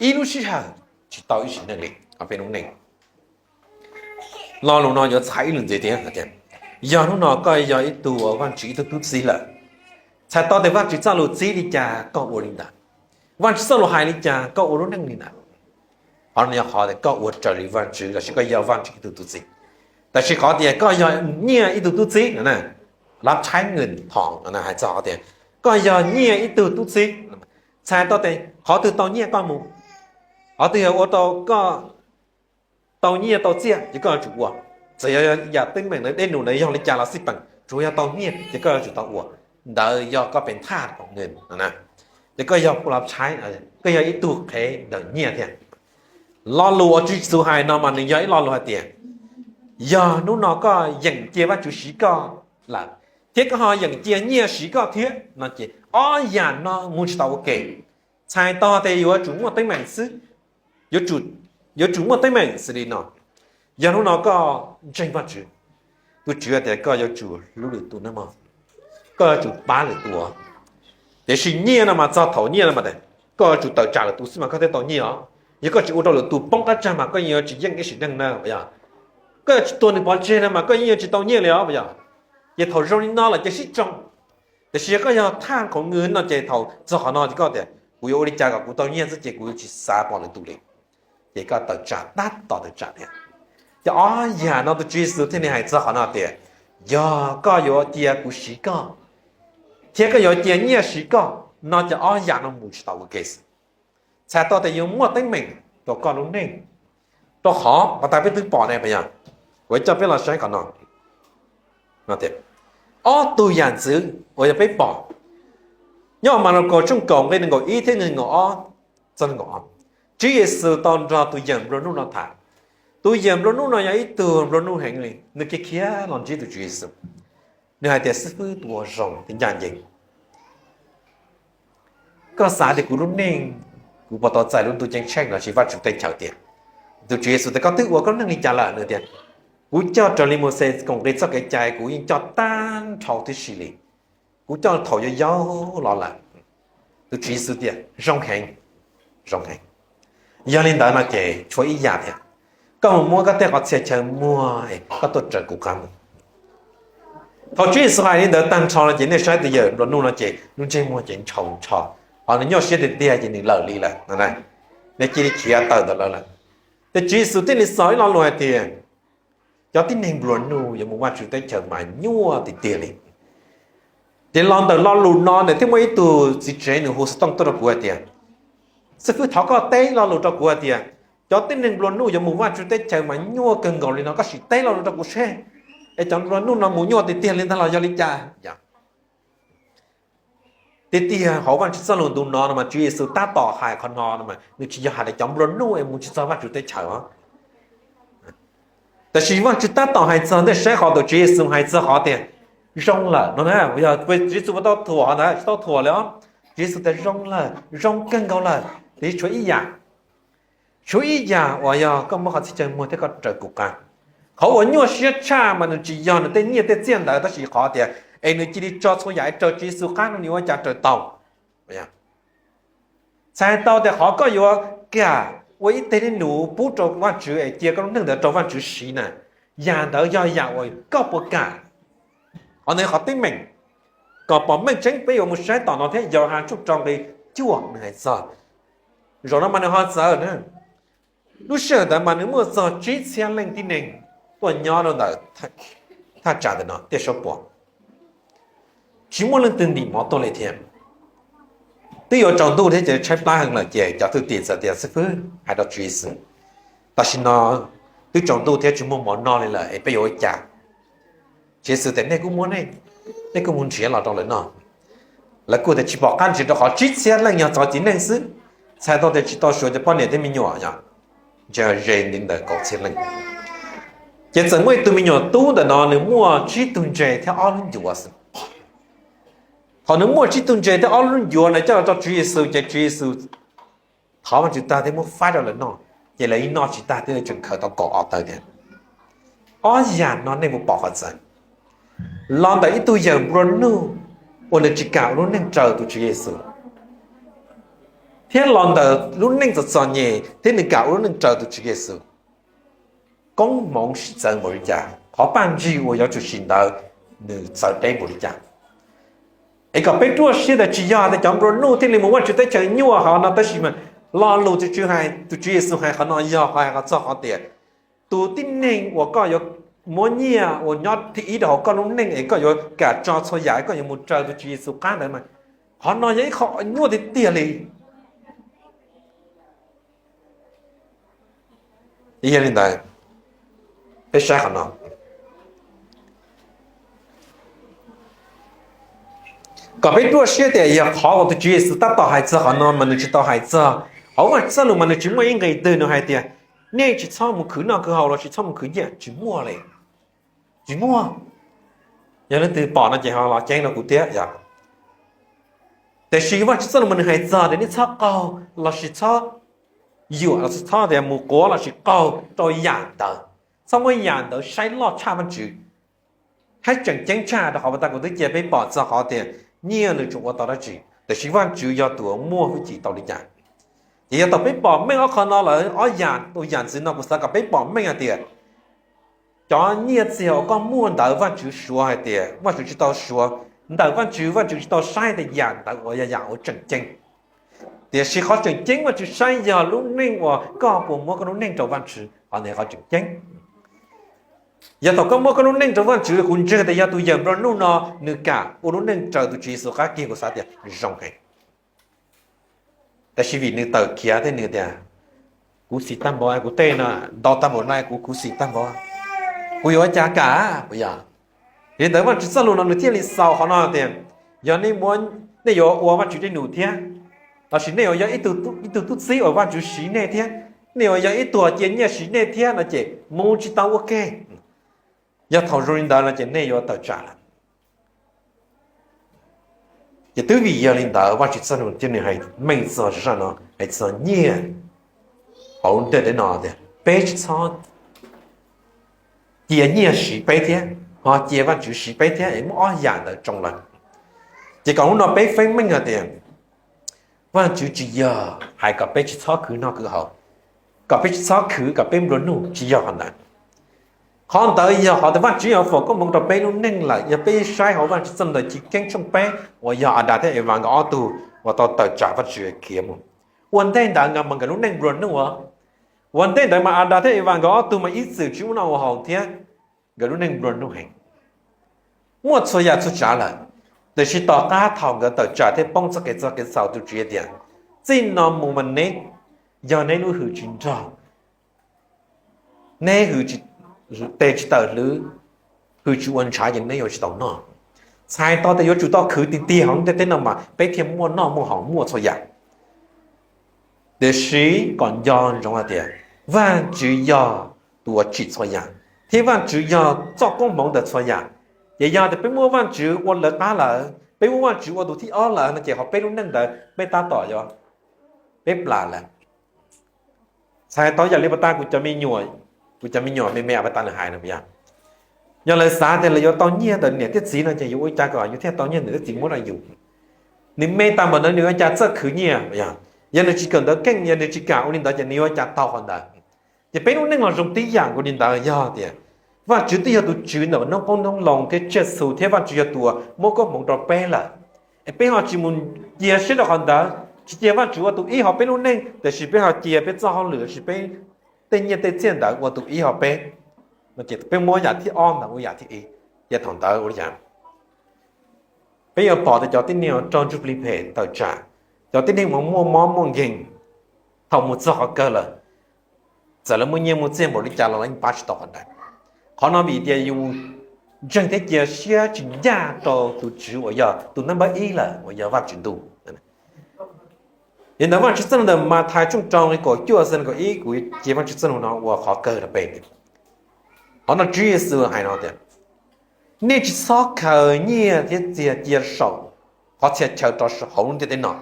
ib lub sij hawm tsis tau ib sim neej li. Peb lub neej, lo lus no yuav txhais ib lus ntxiv tias, yog hnub no koj yog ib tug Vajtswv ib tug tub txib lawm, txhais tau tias Vajtswv txoj lus txib li cas koj ua li ntawd, Vajtswv txoj lus hais li cas koj ua lub neej li ntawd. Qhov no yog qhov tias koj ua raws li Vajtswv lossis koj yog Vajtswv ib tug tub txib. Tab sis qhov tias koj yog nyiaj ib tug tub txib no na, รับใช้ เงินทอง no na hais txog qhov tias koj yog nyiaj ib tug tub txib, txhais tau tias qhov twg tau nyiaj koj mus, qhov twg yog ua rau koj tau nyiaj tau txiaj ces koj yuav tsum ua. Txawm yog yam teeb meem ntawd, dej num ntawd yog li cas los xij peem, tsuav yog tau nyiaj ces koj yuav tsum tau ua. Ntawd yog koj pem thaj kom nws no na, ces koj yog ผู้รับใช้, koj yog ib tug qhev ntawm nyiaj thiab. Lo lus uas Tswv Yexus hais no mas nws yog ib lo lus hais tias, yog hnub no koj yeem cia Vajtswv siv koj lawm, thiab koj ho yeem cia nyiaj siv koj thiab no ces ob yam no mus tsis tau ua ke. Txhais tau tias yuav tsum muaj teeb meem xwb, yuav tsum muaj teeb meem xws li no. Yog hnub no koj ntseeg Vajtswv, tus Tswv hais tias koj yuav tsum hlub lwm tus nawb mog, koj yuav tsum pab lwm tus os. Tiam sis nyiaj no mas txog thaum nyiaj no mas koj yuav tsum tawm tsam lwm tus xwb mas koj thiaj tau nyiaj os. Yog koj tsis ua rau lwm tus poob qab tsag mas koj yeej yuav tsis yeej ib sim neej na, yog koj yuav tsis tua nws pov tseg no mas koj yeej yuav tsis tau nyiaj li os, yog. Ces thaum zoo li no lawm ces sib tsoo. Tiam sis yog koj yog thaj khoov nws no ces thaum txog qhov no ces koj tias kuv yuav ua li cas kom kuv tau nyiaj xwb ces kuv yuav tsis xav pom lwm tus li. Ces koj tawm tsam tab tom tawm tsam thiab. Ces ob yam no tus Tswv Yexus thiaj li hais txog qhov no tias, yog koj yuav cia kuv siv koj, thiab koj yuav cia nyiaj siv koj no ces ob yam no mus tsis tau ua ke xwb. Txhais tau tias yuav muaj teeb meem rau koj lub neej. Rau qhov uas tas peb twb pom ne, puas yog? Kuv coj peb los saib qhov no. Ob tug yam ntxwv uas yog peb pom, Nyob Markos tshooj kaum nqe nees nkaum ib thiab nees nkaum ob txog nees nkaum ob, Tswv Yexus tau nrog tus yawm nplua nuj no tham. Tus yawm nplua nuj no yog ib tug nplua nuj heev li, nws khiav khiav los ntsib tus Tswv Yexus. Nws hais tias, Xib fwb, tus uas zoo thiab ncaj ncees, koj xav tias kuv lub neej, kuv puas tau txais lub ntuj ceeb tsheej los sis Vajtswv teb chaws tiag? Tus Tswv Yexus tias, Koj twb ua koj neej li cas lawm? Nws tias, Kuv coj raws li Mauxes koom nqi txoj kev cai, kuv yeej coj tag nrho tib si li. Kuv coj thaum yau yau los lawm. Tus Tswv Yexus tias, Zoo heev, zoo heev. Yog li ntawd no ces tshuav ib yam thiab, koj mus muab koj tej qhov txhia chaw muag es koj tuaj raws kuv qab mus. Thaum Tswv Yexus hais li ntawd tag nrho no ces nej saib tus yawm nplua nuj no ces lub ntsej muag ces ntshaus ntsho, ho nws nyuaj siab tiag tiag ces nws lawm li lawm. Nej cia li khiav tawm ntawm lawv lawm. Ces Tswv Yexus thiaj li xaus ib lo lus hais tias, Cov tib neeg nplua nuj yuav mus Vajtswv teb chaws mas nyuaj tiag tiag li. Ces los ntawm lo lus no ntawd thiaj muaj ib tug txiv tsev nws hu xov tooj tuaj rau kuv hais tias, Xib fwb, thov koj teb lo lus rau kuv hais tias, cov tib neeg nplua nuj yuav mus Vajtswv teb chaws mas nyuaj kawg nkaus li no, koj sim teb lo lus rau kuv seb, es cov nplua nuj no mus nyuaj tiag tiag li ntag los yog li cas? Tiag tiag hauv Vajtswv txoj lus ntu no no mas Tswv Yexus tab tom hais qhov no no mas nws tsis yog hais tias cov nplua nuj es mus tsis txog Vajtswv teb chaws os. Tab sis Vajtswv tab tom hais txog, nej saib qhov tus Tswv Yexus hais txog qhov tias zoo lawm no na, yog Tswv Yexus puas tau thuam ntawd? Tsis tau thuam li os. Tswv Yexus tias zoo lawm, zoo kawg nkaus lawm, tiam sis tshuav ib yam, tshuav ib yam uas yog koj muab qhov txhia chaw muag thiab koj raws kuv qab. Qhov uas nyuaj siab tshaj mas nws tsis yog nws tej nyiaj tej txiaj ntawd, tab sis qhov tias es nws cia li tso txhua yam es raws Tswv Yexus qab no nws ua cas raws tau. Txhais tau tias qhov koj yuav kam ua ib teg dej num pub rau Vajtswv es cia koj lub neej ntawd rau Vajtswv siv na, yam ntawd yog yam uas koj puas kam. Qhov ntawd qhov teeb meem. Kom pom meej tseeb peb yuav mus saib tom no thiab, Yauhas tshooj rau nqe cuaj nws hais txog, zaum no mas nws ho txawv na. Lub sij hawm ntawd mas nws muaj txog tsib txhiab leej tib neeg tuaj nyob rau ntawm thaj tsam ntawm no tiaj suab puam, tsis muaj leej twg ntim mov tuaj li thiab. Twb yuav tsaus ntuj thiab ces tshaib plab heev lawm ces cov thwj tim txawm tias, Xib fwb, hais rau Tswv Yexus, tam sim no twb tsaus ntuj thiab tsis muaj mov noj li lawm es peb yuav ua cas? Tswv Yexus tias, Nej kuj muab, nej kuj mus nrhiav los rau lawv noj. Lawv kuj tias, Tsis pom qab nrhiav rau qhov tsib txhiab leej yog txog txiv neej xwb, txhais tau tias tsis tau suav cov poj niam thiab me nyuam yom, ntshe ze li ntawm kaum txhiab leej. Ces txawm muaj ib tug me nyuam tub ntawm no nws muaj tsib tug ntses thiab ob lub ncuav xwb. Thaum nws muaj tsib tug ntses thiab ob lub ncuav na coj los rau Tswv Yexus ces Tswv Yexus thov Vajtswv tag thiab muab faib rau lawv noj, ces lawv yeej noj tsis tag thiab lawv tseem khaws tau kaum ob tawb thiab. Ob yam no nej puas pom qhov txawv? Los ntawm ib tug yawm nplua nuj uas nws tsis kam ua lub neej raws tus Tswv Yexus, thiab los ntawm lub neej txom txom nyem thiab nws kam ua lub neej raws tus Tswv Yexus. Koob hmoov sib txawv npaum li cas, qhov paj ntsig uas yuav tsum sim ntawd nws txawv deb npaum li cas. Es kom peb ruaj siab tias tsis yog tias cov nplua nuj thiaj li mus Vajtswv teb chaws nyuaj hov no, tab sis mas lo lus tus Tswv hais, tus Tswv Yexus hais qhov no yog qhov hais txog qhov tias tus tib neeg uas koj yuav muab nyiaj uas nyob thib ib rau hauv koj lub neej es koj yuav kam tso txhua yam es koj yuav mus raws tus Tswv Yexus qab ntawd mas qhov no yog ib qho nyuaj tiag tiag li. Yog li ntawd, peb saib qhov no, kom peb ruaj siab tias yog qhov uas tus Tswv Yexus tab tom hais txog qhov no mas nws tsis tau hais txog, hauv Vajtswv txoj lus mas nws tsis muaj ib nqe twg nws hais tias nej tsis txhob mus khwv noj khwv haus los tsis txhob mus khwv nyiaj, tsis muaj li. Tsis muaj. Yog leej twg pom no ces ho los ceeb rau kuv thiab yom. Tiam sis Vajtswv txoj lus mas nws hais txog tias nej txhob qaug los sis txhob yuam los txhob tias mus quav los sis qaug rau yam ntawd, txhob muab yam ntawd saib loj tshaj Vajtswv. Hab tseem ceeb tshaj rau qhov uas tag kuv twb cia peb pom txog qhov tias nyiaj nws tseem ua tau dab tsi, tiam sis Vajtswv yog tus uas muaj hwj chim tau li cas. Ces yog thaum peb pom meej ob qho no lawm, ob yam tus yam ntxiv no kuv xav kom peb pom meej hais tias cov nyiaj txiag uas koj muaj ntawd Vajtswv suav hais tias Vajtswv tsis tau suav, ntawm Vajtswv, Vajtswv tsis tau saib tias yam ntawd uas yog yam uas tseem ceeb. Tiam sis qhov tseem ceeb Vajtswv saib yog lub neej uas koj puas muab koj lub neej rau Vajtswv, qhov ntawd qhov tseem ceeb. Yog thaum koj muab koj lub neej rau Vajtswv, kuv ntseeg tias yog tus yawm nplua nuj no nws kam ua lub neej raws tus Tswv Yexus qab kiag kuv xav tias zoo heev. Tab sis vim nws tawm khiav thiab nws tias, kuv xis tag npaum, kuv tej no ntau tag npaum no, kuv khuv xim tag npaum, kuv yuav ua cas kam puas yog? Yog li ntawd Vajtswv txoj lus no nws thiaj li xaus qhov no tias, yog nej muab nej yuav ua Vajtswv dej num thiab, lossis nej yuav yog ib tug tub txib uas Vajtswv siv nej thiab, nej yuav yog ib tug cia nyiaj siv nej thiab no ces mus tsis tau ua ke. Yog thaum zoo li ntawd no ces nej yuav tawm tsam lawm. Ces twb vim yog li ntawd Vajtswv txoj lus thiaj nws hais meej txog zaj no, hais txog nyiaj hauv lub ntiaj teb no tias peb tsis txhob cia nyiaj siv peb thiab, ho cia Vajtswv siv peb thiab es muab ob yam ntawd tsoo lawm. Ces kom hnub no peb feeb meej hais tias Vajtswv tsis yog hais kom peb tsis txhob khwv noj khwv haus, kom peb tsis txhob khwv, kom peb nplua nuj, tsis yog qhov ntawd. Qhov ntawd yog qhov tias Vajtswv yuav foom koob hmoov rau peb lub neej lawm. Yog peb saib hauv Vajtswv txoj lus ntawm Chiv Keeb tshooj peb uas yog Adas thiab Evas nkawd ob tug uas tau tawm tsam Vajtswv khiav mus, ua ntej ntawd nkawd mas nkawd lub neej nplua nuj os. Ua ntej ntawd mas Adas thiab Evas nkawd ob tug mas ib txwm tsis muaj noj ua haus thiab, nkawd lub neej nplua nuj heev, muaj txhua yam txhua tsav lawm. Tiam sis tom qab thaum nkawd tawm tsam thiab poob txoj kev txhaum, tus Tswv tias, txij no mus mas neb, yog neb lub hwm tsis nrog, neb hwm tes tsis tawm hlwv, hwm tsis ua ntshav ces neb yuav tsis tau noj. Txhais tau tias yuav tsum tau khwv tiag tiag hauv lub ntiaj teb no mas peb thiaj muaj noj muaj haus muaj txhua yam. Tiam sis kom nco ntsoov hais tias Vajtswv yog tus uas tsim txhua yam, thiab Vajtswv yog txoj koob hmoov ntawm txhua yam. Ces yog tias peb muab Vajtswv ua lawv qab lawm, peb muab Vajtswv ua tus thib ob lawm no ces hauv peb lub neej ntawd peb tab tom yuav, peb plam lawm. Txhais tau yam li pas tas kuv cov me nyuam, kuv cov me nyuam me me a pas tas lawv hais no, yog lawv xav tias lawv yuav tau nyiaj ntawm niam thiab txiv no ces yuav ua cas kom yus thiaj tau nyiaj niam thiab txiv muab rau yus. Nws me tag npaum ntawd nws ua cas txawj khwv nyiaj, yog nws tsis kawm ntawv keej, yog nws tsis kam ua li ntawd ces nws yuav ua cas tau qhov ntawd. Ces peb lub neej los zoo tib yam nkaus li ntawd, yog tias Vajtswv twb yog tus tswv ntawm noob qoob noob loo thiab tsiaj txhu thiab Vajtswv yog tus uas muab koob hmoov rau peb lawm, es peb ho tsis mus cia siab rau qhov ntawd, tsis cia Vajtswv ua tus ib hauv peb lub neej, tiam sis peb ho cia peb txoj hauj lwm lossis peb tej nyiaj tej txiaj ntawd ua tus ib hauv peb, no ces peb muab yam thib ob ntawd ua yam thib ib, ces thaum ntawd ua li cas? Peb yuav pom tias cov tib neeg raug ntsuj plig phem tawm tsam, cov tib neeg uas muaj mob muaj nkeeg, thaum mus txog qhov kawg lawm, txawm lawv muaj nyiaj muaj txiaj npaum li cas los lawv yeej pab tsis tau qhov ntawd. Qhov no vim tias yus ntseeg thiab cia siab tsis ncaj rau tus Tswv uas yog tus nab npawb ib lawm uas yog Vajtswv ntuj. Li ntawd Vajtswv txoj lus ntawm Mathais tshooj rau nqe kaum cuaj xws li kaum ib, kuv cia Vajtswv txoj lus no ua qhov kawg rau peb. Qhov no Tswv Yexus hais no tias, nej tsis txhob khaws nyiaj thiab txiag cia saum qhov txhia chaw rau hauv lub ntiaj teb no,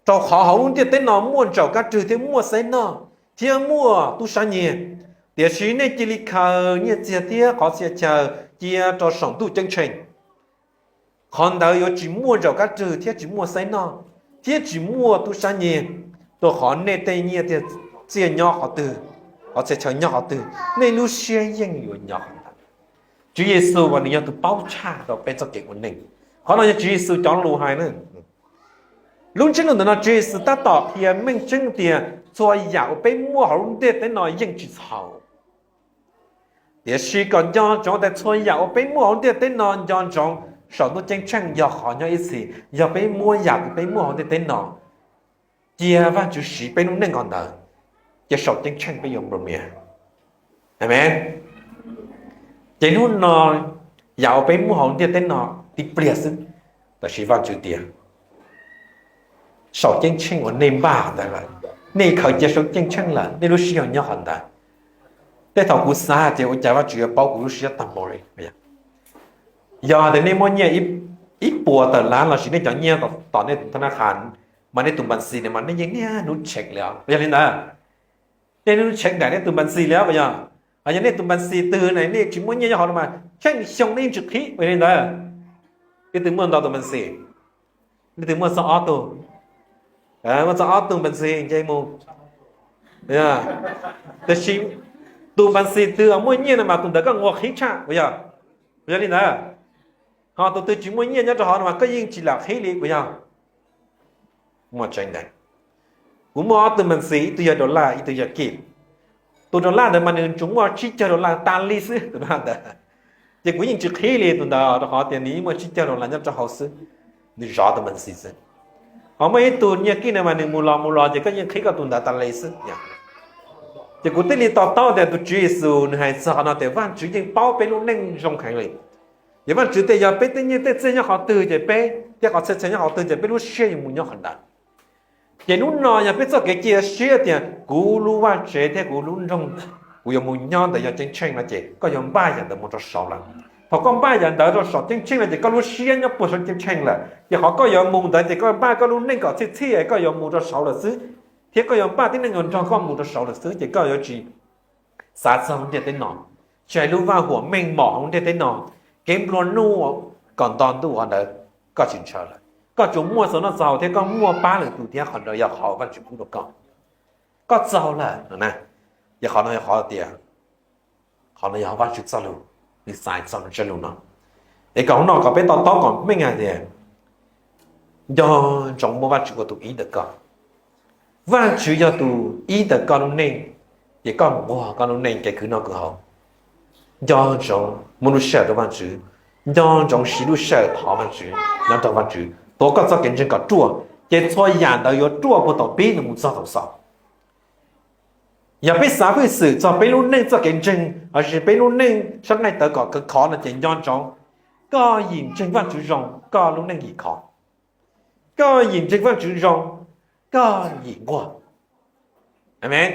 rau qhov hauv lub ntiaj teb no muaj ntsaum kab rwg thiab muaj xeb noj thiab muaj tub sab nyiag. Tiam sis nej cia li khaws nyiaj txiag thiab qhov txhia chaw cia rau saum ntuj ceeb tsheej. Qhov ntawd yuav tsis muaj ntsaum kab rwg thiab tsis muaj xeb noj thiab tsis muaj tub sab nyiag, rau qhov nej tej nyiaj thiab txiaj nyob qhov twg, qhov txhia chaw nyob qhov twg, nej lub siab yeej yuav nyob qhov ntawd. Tswv Yexus uas nws yog tus paub tshaj rau peb txoj kev ua neej. Qhov no yog Tswv Yexus cov lus hais na. Lub ntsiab lus ntawm no Tswv Yexus tab tom qhia meej tseeb tias txhua yam uas peb muaj hauv lub ntiaj teb no yeej tsis txhaum. Tiam sis kom nco ntsoov tias txhua yam uas peb muaj hauv ntiaj teb no nco ntsoov saum ntuj ceeb tsheej yog qhov nyob ib txhis, yog peb muab yam uas peb muaj hauv ntiaj teb no cia Vajtswv siv peb lub neej qhov ntawd, ces saum ceeb tsheej peb yuav nplua mias. Amees. Ces hnub no yam uas peb muaj hauv ntiaj teb no tib pliag xwb, tab sis Vajtswv tias saum ceeb tsheej uas nej npaj ntawd lawm, nej khaws cia saum ceeb tsheej lawm, nej lub siab yuav nyob qhov ntawd. Tej thaum kuv xav tias ua cas Vajtswv yuav paub kuv lub siab tag npaum li. Yog tias nej muaj nyiaj ib puas tawm lab lossis nej cov nyiaj tom nej tus thab nab qha, mas nej tus npas xis mas nej yeej niaj hnub check li os, yog li ntawd, nej niaj hnub check nraim nej tus npas xis li os puas yog? Yog nej tus npas xis twg na nej tsis muaj nyiaj nyob hauv no mas check xyoo nej yeej tsis qhib, yog li ntawd. Leej twg muaj ntau tus npas xis? Leej twg muaj txog ob tug? Muaj txog ob tug npas xis nce mus. Tab sis tus npas xis twg muaj nyiaj no mas tus ntawd koj nquag qhib tshaj puas yog? Puas yog li ntawd? Ho tus twg tsis muaj nyiaj nyob rau hauv no mas koj yeej tsis lam qhib li puas yog? Muaj tseeb ntag. Kuv muaj ob tug npas xis, ib tug yog dollar, ib tug yog kij. Tus dollar ntawd mas nws tsuas muaj tsib caug dollar tas li xwb tus no ntawd. Ces kuv yeej tsis qhib li tus ntawd rau qhov tias nws yeej muaj tsib caug dollar nyob rau hauv xwb, nws zov tus npas xis xwb. Ho muaj ib tug nyiaj kij no mas nws mus los mus los ces koj yeej qhib koj tus ntawd tas li xwb. Ces kuv thiaj li to taub tias tus Tswv Yexus nws hais txog qhov no tias Vajtswv yeej paub peb lub neej zoo heev li. Ces Vajtswv tias yog peb tej nyiaj tej txiaj nyob qhov twg ces peb thiab qhov txhia txhia nyob qhov twg ces peb lub siab yuav mus nyob qhov ntawd. Ces hnub no yog peb txoj kev cia siab tias kuv lub vaj tsev thiab kuv lub nroog kuv yuav mus nyob ntawd yog ceeb tsheej no ces koj yuav npaj yam ntawd mus rau saud lawm. Thaum koj npaj yam ntawd rau saum ceeb tsheej no ces koj lub siab nyob puag saum ceeb tsheej lawm, ces qhov koj yuav mus ntawd ces koj npaj koj lub neej kom txhij txhij koj yuav mus rau saud lawm xwb, thiab koj yuav npaj tib neeg uas nrog koj mus rau saud lawm xwb, ces koj yuav tsis xav txog lub ntiaj teb no. Tsis hais lub vaj huam meej mom hauv ntiaj teb no, kev nplua nuj kom nto ntuj qhov ntawd koj tsis ntshaw lawm. Koj tsuas muaj txog noj txog haus thiab koj muaj pab lwm tus thiab qhov ntawd yog qhov Vajtswv pub rau koj. Koj txaus lawm no na. Ces qhov no yog qhov tias, qhov no yog Vajtswv txoj lus, nws xaiv txog nws txoj lus no. Es kom hnub no kom peb to taub kom meej hais tias nco ntsoov muab Vajtswv ua tus ib ntawm koj. Vajtswv yog tus ib ntawm koj lub neej, ces koj mus nquag koj lub neej kev khwv noj khwv haus. Nco ntsoov muab lub sij hawm rau Vajtswv, nco ntsoov siv lub sij hawm thov Vajtswv, nyob nrog Vajtswv, tuav koj txoj kev ntseeg kom ruaj, ces txhua yam ntawd yuav ruaj puag thaum pib nws mus txog thaum xaus. Yog peb xav hwj xwm txog peb lub neej txoj kev ntseeg lossis peb lub neej sab nqaij tawv kom khov khov no ces nco ntsoov, koj yim ntseeg Vajtswv zoo, koj lub neej yim khov. Koj yim ntseeg Vajtswv zoo, koj yim nquag. Amees.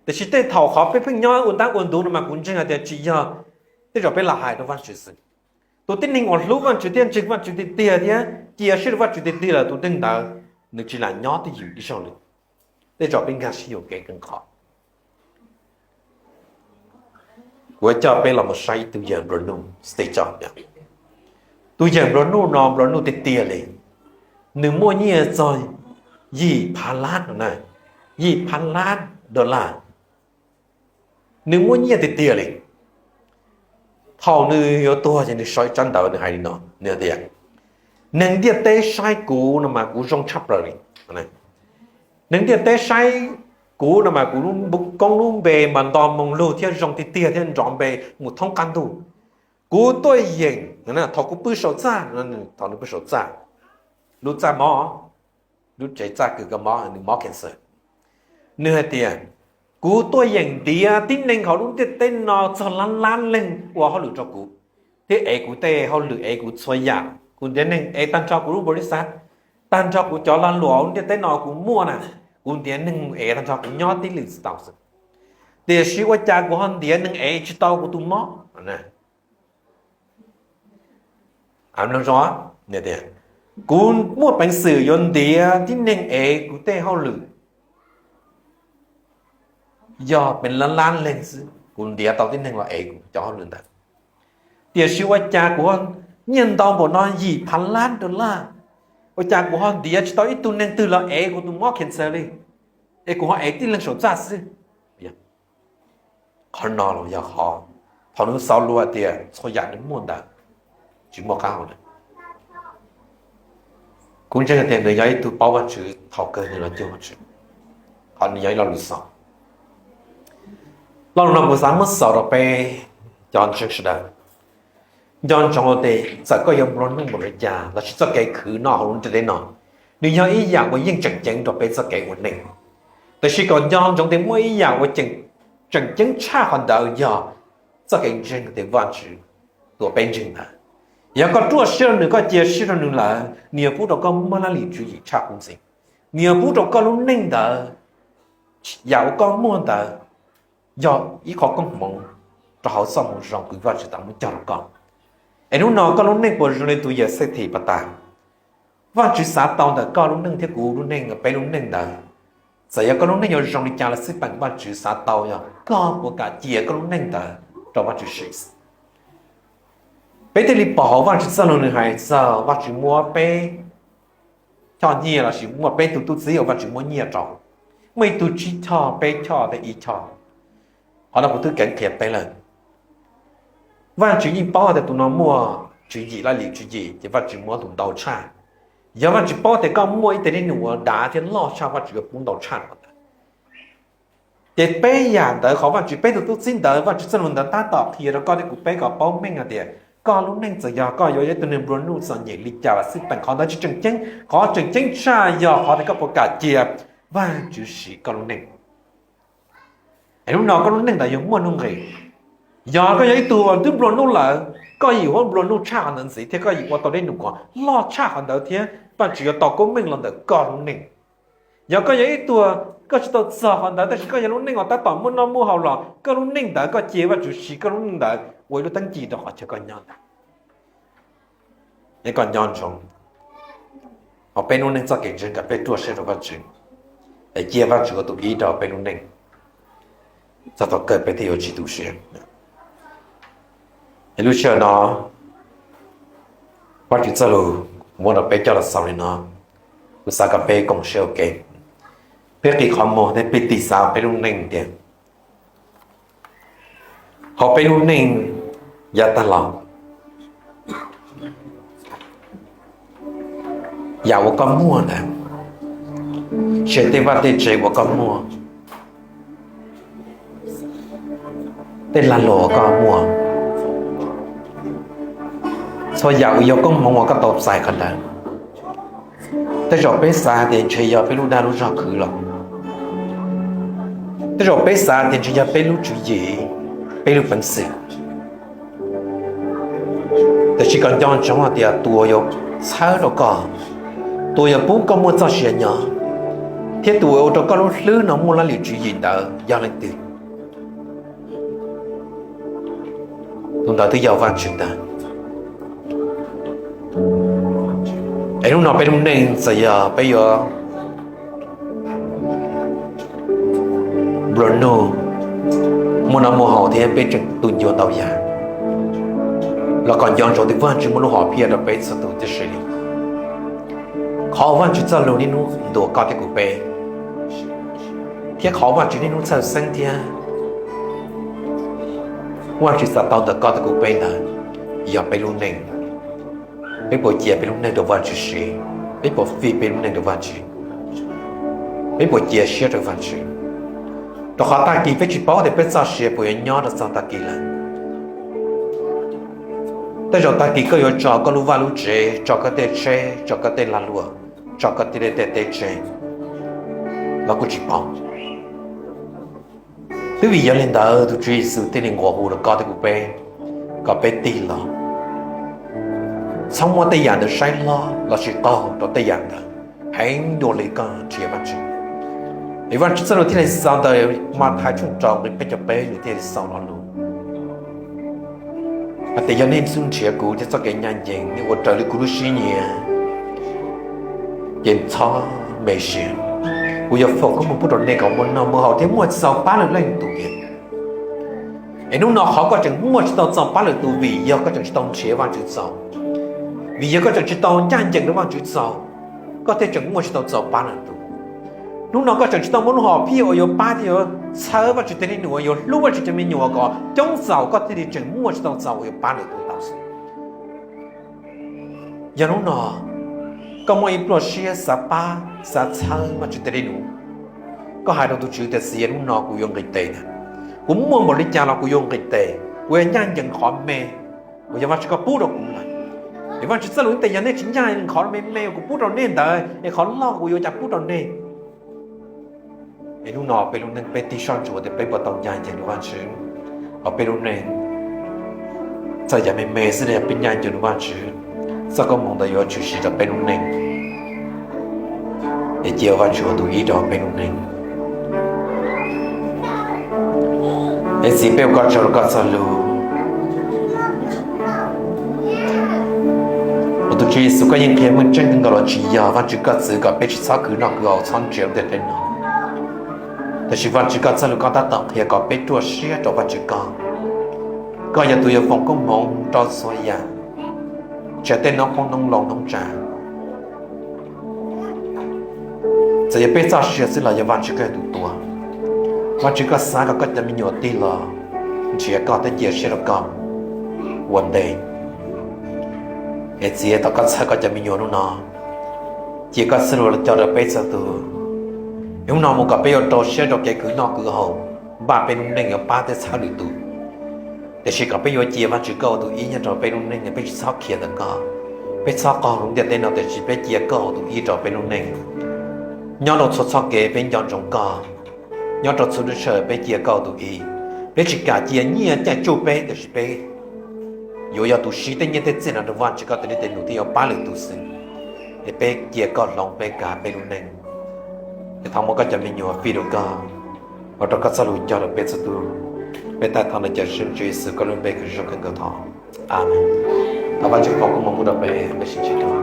Tiam sis tej thaum qhov peb pheej nyob ua ntab ua ntuv no mas kuv ntseeg hais tias tsis yog, tej zaum peb los hais rau Vajtswv xwb. Tus tib neeg uas hlub Vajtswv thiab ntseeg Vajtswv tiag tiag thiab cia siab rau Vajtswv tiag tiag lawm tus neeg ntawd, nws tsis lam nyob twj ywm ib zaug li. Tej zaum peb nkag siab yuam kev kawg nqhov. Kuv coj peb los mus saib ib tug yawg nplua nuj xwb cov. Tus yawg nplua nuj no nplua nuj tiag tiag li. Nws muaj nyiaj txog yim phav lab no na, yim phav lab dollar. Nws muaj nyiaj tiag tiag li. Thaum nws yuav tuag ces nws sau ib tsab ntawv nws hais li no, nws tias, neeg ntiaj teb saib kuv no mas kuv zoo tshaj plaws li. Neeg ntiaj teb saib kuv no mas kuv lub koob lub npe mas nto moo lug thiab zoo tiag tiag thiab nrov npe mus thoob qab ntuj. Kuv tuaj yeem, thaum kuv pw saum txaj, thaum nws pw saum txaj, lub txaj mob, lub tsev txaj kws koj mob, nws mob cancer. Nws hais tias, kuv tuaj yeem ntiav tib neeg hauv lub ntiaj teb no txog lab lab leeg ua hauj lwm rau kuv, thiab ev kuv tej hauj lwm, ev kuv txhua yam. Kuv ntiav neeg ev tag nrho kuv lub npaus lis xav, tag nrho kuv cov lag luam hauv lub ntiaj teb no kuv muaj na, kuv ntiav neeg mus ev tag nrho kuv nyob tib lwm tsis tau xwb. Tiam sis ua cas kuv ho ntiav neeg ev tsis tau kuv tus mob? Kuv muaj peev xwm yuav ntiav tib neeg ev kuv tej hauj lwm yog peev lab lab leeg xwb, kuv ntiav tau tib neeg los ev kuv cov hauj lwm ntawd. Tiam sis ua cas kuv nyiaj ntau npaum no, yim phav lab dollar, ua cas kuv ho ntiav tsis tau ib tug neeg twg los ev kuv tus mob cancer li, es kuv ho ev tib leeg saum txaj xwb? Qhov no los yog qhov, thaum nws xaus lus hais tias txhua yam nws muaj ntawd tsis muaj qab hau lawm. Kuv ntseeg tias nws yog ib tug paub Vajtswv thaum kawg nws los cuag Vajtswv. Qhov nws yog ib lo lus xaus. Lo lus no kuv xav muab xaus rau peb cov ntseeg sawv daws. Nco ntsoov tias txawm koj yuav nplua nuj npaum li cas lossis txoj kev khwv noj hauv lub ntiaj teb no, nws yog ib yam uas yeej tseem ceeb rau peb txoj kev ua neej. Tiam sis kom nco ntsoov tias muaj ib yam uas tseem ceeb tshaj qhov ntawd yog txoj kev ntseeg tias Vajtswv tus uas peb ntseeg ntawd, yog koj ruaj siab rau nws, koj cia siab rau nws lawm, nws yuav pub rau koj muaj laj lim tswv yim tshaj qub ntxiv. Nws yuav pub rau koj lub neej ntawd, yam uas koj muaj ntawd yog ib qho koob hmoov rau hauv txoj moo zoo uas Vajtswv tau muab cog rau koj. Es hnub no koj lub neej puas zoo li tus yawm Xej Thim Pas Tas? Vajtswv xav tau ntawm koj lub neej thiab kuv lub neej, peb lub neej ntawd, txawm yog koj lub neej yuav zoo li cas los xij peem, Vajtswv xav tau yog koj puas kam cia koj lub neej ntawd rau Vajtswv siv. Peb thiaj li pom hauv Vajtswv txoj lus nws hais txog Vajtswv muab peb choj nyiaj lossis muaj peb tug tub txib uas Vajtswv muab nyiaj rau. Muaj ib tug tsib choj, peb choj thiab ib choj. Qhov no kuv twb keev qhia peb lawm. Vajtswv yeej paub tias tus no muaj tswv yim, laj lim tswv yim, ces Vajtswv muab tus ntau tshaj. Yog Vajtswv paub tias koj muaj ib tug niag num uas dav thiab loj tshaj, Vajtswv yuav pub ntau tshaj rau ntawd. Ces peb yam ntawd, qhov Vajtswv, peb tug tub txib ntawd, Vajtswv txoj lus ntawd tab tom qhia rau koj thiab kuv peb kom paub meej hais tias koj lub neej txawm yog koj yuav yog ib tug neeg nplua nuj txom nyem li cas los xij peem, qhov ntawd tsis tseem ceeb. Qhov tseem ceeb tshaj yog qhov tias koj puas kam cia Vajtswv siv koj lub neej. Es hnub no koj lub neej ntawd yuav muaj nuj nqis. Yog koj yog ib tug uas twb nplua nuj lawm, koj yim ua nplua nuj tshaj qhov ntawd ntxiv thiab koj yim ua tau dej num kom loj tshaj qhov ntawd thiab Vajtswv yuav tau koob meej los ntawm koj lub neej. Yog koj yog ib tug, koj tsis tau txog qhov ntawd tab sis koj yog lub neej uas tab tom muaj noj muaj haus los koj lub neej ntawd koj cia Vajtswv siv koj lub neej ntawd ua ib lub teeb ci rau qhov chaw koj nyob ntawd. Es koj nco ntsoov, hauv peb lub neej txoj kev ntseeg kom peb ruaj siab rau Vajtswv, es cia Vajtswv ua tus ib rau peb lub neej, txog thaum kawg peb thiaj yuav tsis tu siab. Es lub sij hawm no Vajtswv txoj lus muab rau peb coj los xaus li no, kuv xav kom peb koom siab ua ke, peb qi qhov muag thiab peb tig xav peb lub neej tias hauv peb lub neej yav tag los, yam uas koj muaj ntawd, tsis hais tej vaj tej tsev uas koj muaj, tej lag luam uas koj muaj, txhua yam uas yog koob hmoov uas koj tau txais qhov ntawd, tej zaum peb xav tias ntshe yog peb lub dag lub zog khwv los, tej zaum peb xav tias ntshe yog peb lub tswv yim, peb lub peev xwm. Tiam sis koj nco ntsoov hais tias tus uas yuav txhawb rau koj, tus uas yuav pub koj muaj txoj sia nyob, thiab tus uas ua rau koj lub hlwb no muaj laj lim tswv yim ntawd yog leej twg? Tus ntawd twb yog Vajtswv ntag. Es hnub no peb lub neej txawm yog peb yuav nplua nuj, muaj noj muaj haus thiab peb tseem tu ncua ntau yam, los koj nco ntsoov tias Vajtswv muaj lub hom phiaj rau peb txhua tus tib si li. Qhov Vajtswv txoj lus niaj hnub ntuas koj thiab kuv peb, thiab qhov Vajtswv niaj hnub txhawj xeeb thiab Vajtswv xav tau ntawm koj thiab kuv peb ntawd yog peb lub neej. Peb puas cia peb lub neej rau Vajtswv siv? Peb puas fij peb lub neej rau Vajtswv? Peb puas cia siab rau Vajtswv? Rau qhov tag kis peb tsis paub tias peb txoj sia puas yuav nyob rau txog tag kis lawm. Tej zaum tag kis koj yuav tso koj lub vaj lub tsev, tso koj tej tsheb, tso koj tej lag luam, tso koj tej dej tej teb tsev los kuj tsis paub. Twb vim yog li ntawd tus Tswv Yexus thiaj li nqua hu rau koj thiab kuv peb kom peb tig los, txhob muab tej yam ntawd saib hlob lossis qaug rau tej yam ntawd heev dua li koj nrhiav Vajtswv. Es Vajtswv txoj lus thiaj li xaus ntawm Mathais tshooj rau nqe peb caug peb, nws thiaj li xaus lo lus hais tias yog nej xub nrhiav kuv thiab txoj kev ncaj ncees, nej ua raws li kuv lub siab nyiam, ces txhob me siab, kuv yuav foom koob hmoov pub rau nej kom muaj noj muaj haus thiab muaj txaus pab lwm leej lwm tus tiag. Es hnub no qhov koj tseem muaj tsis tau txaus pab lwm tus vim yog koj tseem tsis tau nrhiav Vajtswv txaus, vim yog koj tseem tsis tau ncaj ncees rau Vajtswv txaus, koj thiaj tseem muaj tsis tau txaus pab lwm tus. Hnub no koj tseem tsis tau muaj lub hom phiaj uas yuav pab thiab yuav txhawb Vajtswv tej dej num, yuav hlub Vajtswv cov me nyuam kom coob txaus, koj thiaj li tseem muaj tsis tau txaus uas yuav pab lwm tus tau xwb. Yog hnub no koj muaj ib pluaj siab xav pab xav txhawb Vajtswv tej dej num, koj hais rau tus Tswv tias Txiv, hnub no kuv yuav nqis tes na, kuv muaj npaum li cas los kuv yuav nqis tes, kuv yuav ncaj ncees qhov me uas yog Vajtswv koj pub rau kuv lawm. Es Vajtswv txoj lus tias yog nej tsis ncaj ncees qhov me me uas kuv pub rau nej ntawd es qhov loj kuv yuav cas pub rau nej. Es hnub no peb lub neej peb tig soj ntsuam tias peb puas tau ncaj ncees rau Vajtswv hauv peb lub neej. Txawm yog me me xwb los yog peb ncaj ncees rau Vajtswv, txoj koob hmoov ntawd yuav tshwm sim rau peb lub neej, es cia Vajtswv ua tus ib rau peb lub neej. Es Txiv, peb ua koj tsaug rau koj txoj lus uas tus Tswv Yexus koj yeej qhia meej tseeb kawg nkaus los tsis yog Vajtswv koj txwv kom peb tsis txhob khwv noj khwv haus txhob nrhiav tej dej num. Tiam sis Vajtswv koj txoj lus koj tab tom qhia kom peb ruaj siab rau Vajtswv koj. Koj yog tus yuav foom koob hmoov rau txhua yam, tsis hais tej noob qoob noob loo noob tsav. Txawm yog peb txoj sia xwb los yog Vajtswv koj yog tus tuav. Vajtswv koj xav kom koj cov me nyuam tig los nrhiav koj thiab cia siab rau koj ua ntej. Es Txiv, thov koj txhawb koj cov me nyuam hnub no, cia koj txoj lus los cog rau peb txhua tus. Hnub no mus kom peb yuav rau siab rau kev khwv noj khwv haus, npaj peb lub neej yuav pab thiab txhawb lwm tus. Tiam sis kom peb yuav cia Vajtswv koj ua tus ib nyob rau peb lub neej, peb tsis txhob khiav ntawm koj. Peb txhob qaug lub ntiaj teb no tiam sis peb cia koj ua tus ib rau peb lub neej. Nyob rau txhua txoj kev peb nco ntsoov koj. Nyob rau txhua lub sij hawm peb cia koj ua tus ib. Peb tsis kam cia nyiaj caij tsuj peb tiam sis peb yuav yog tus siv tej nyiaj tej txiaj no rau Vajtswv koj tus dej tus num thiaj yuav pab lwm tus xwb. Es peb cia koj hloov peb kav peb lub neej. Es thov muab koj cov me nyuam fij rau koj, ua rau koj txoj lus cog rau peb txhua tus. Peb tab tom thov no cov Yexus Khetos koj lub npe kws zoo kawg nkaus thov. Amees. Thov Vajtswv foom koob hmoov pub rau peb, peb sib ntsib dua.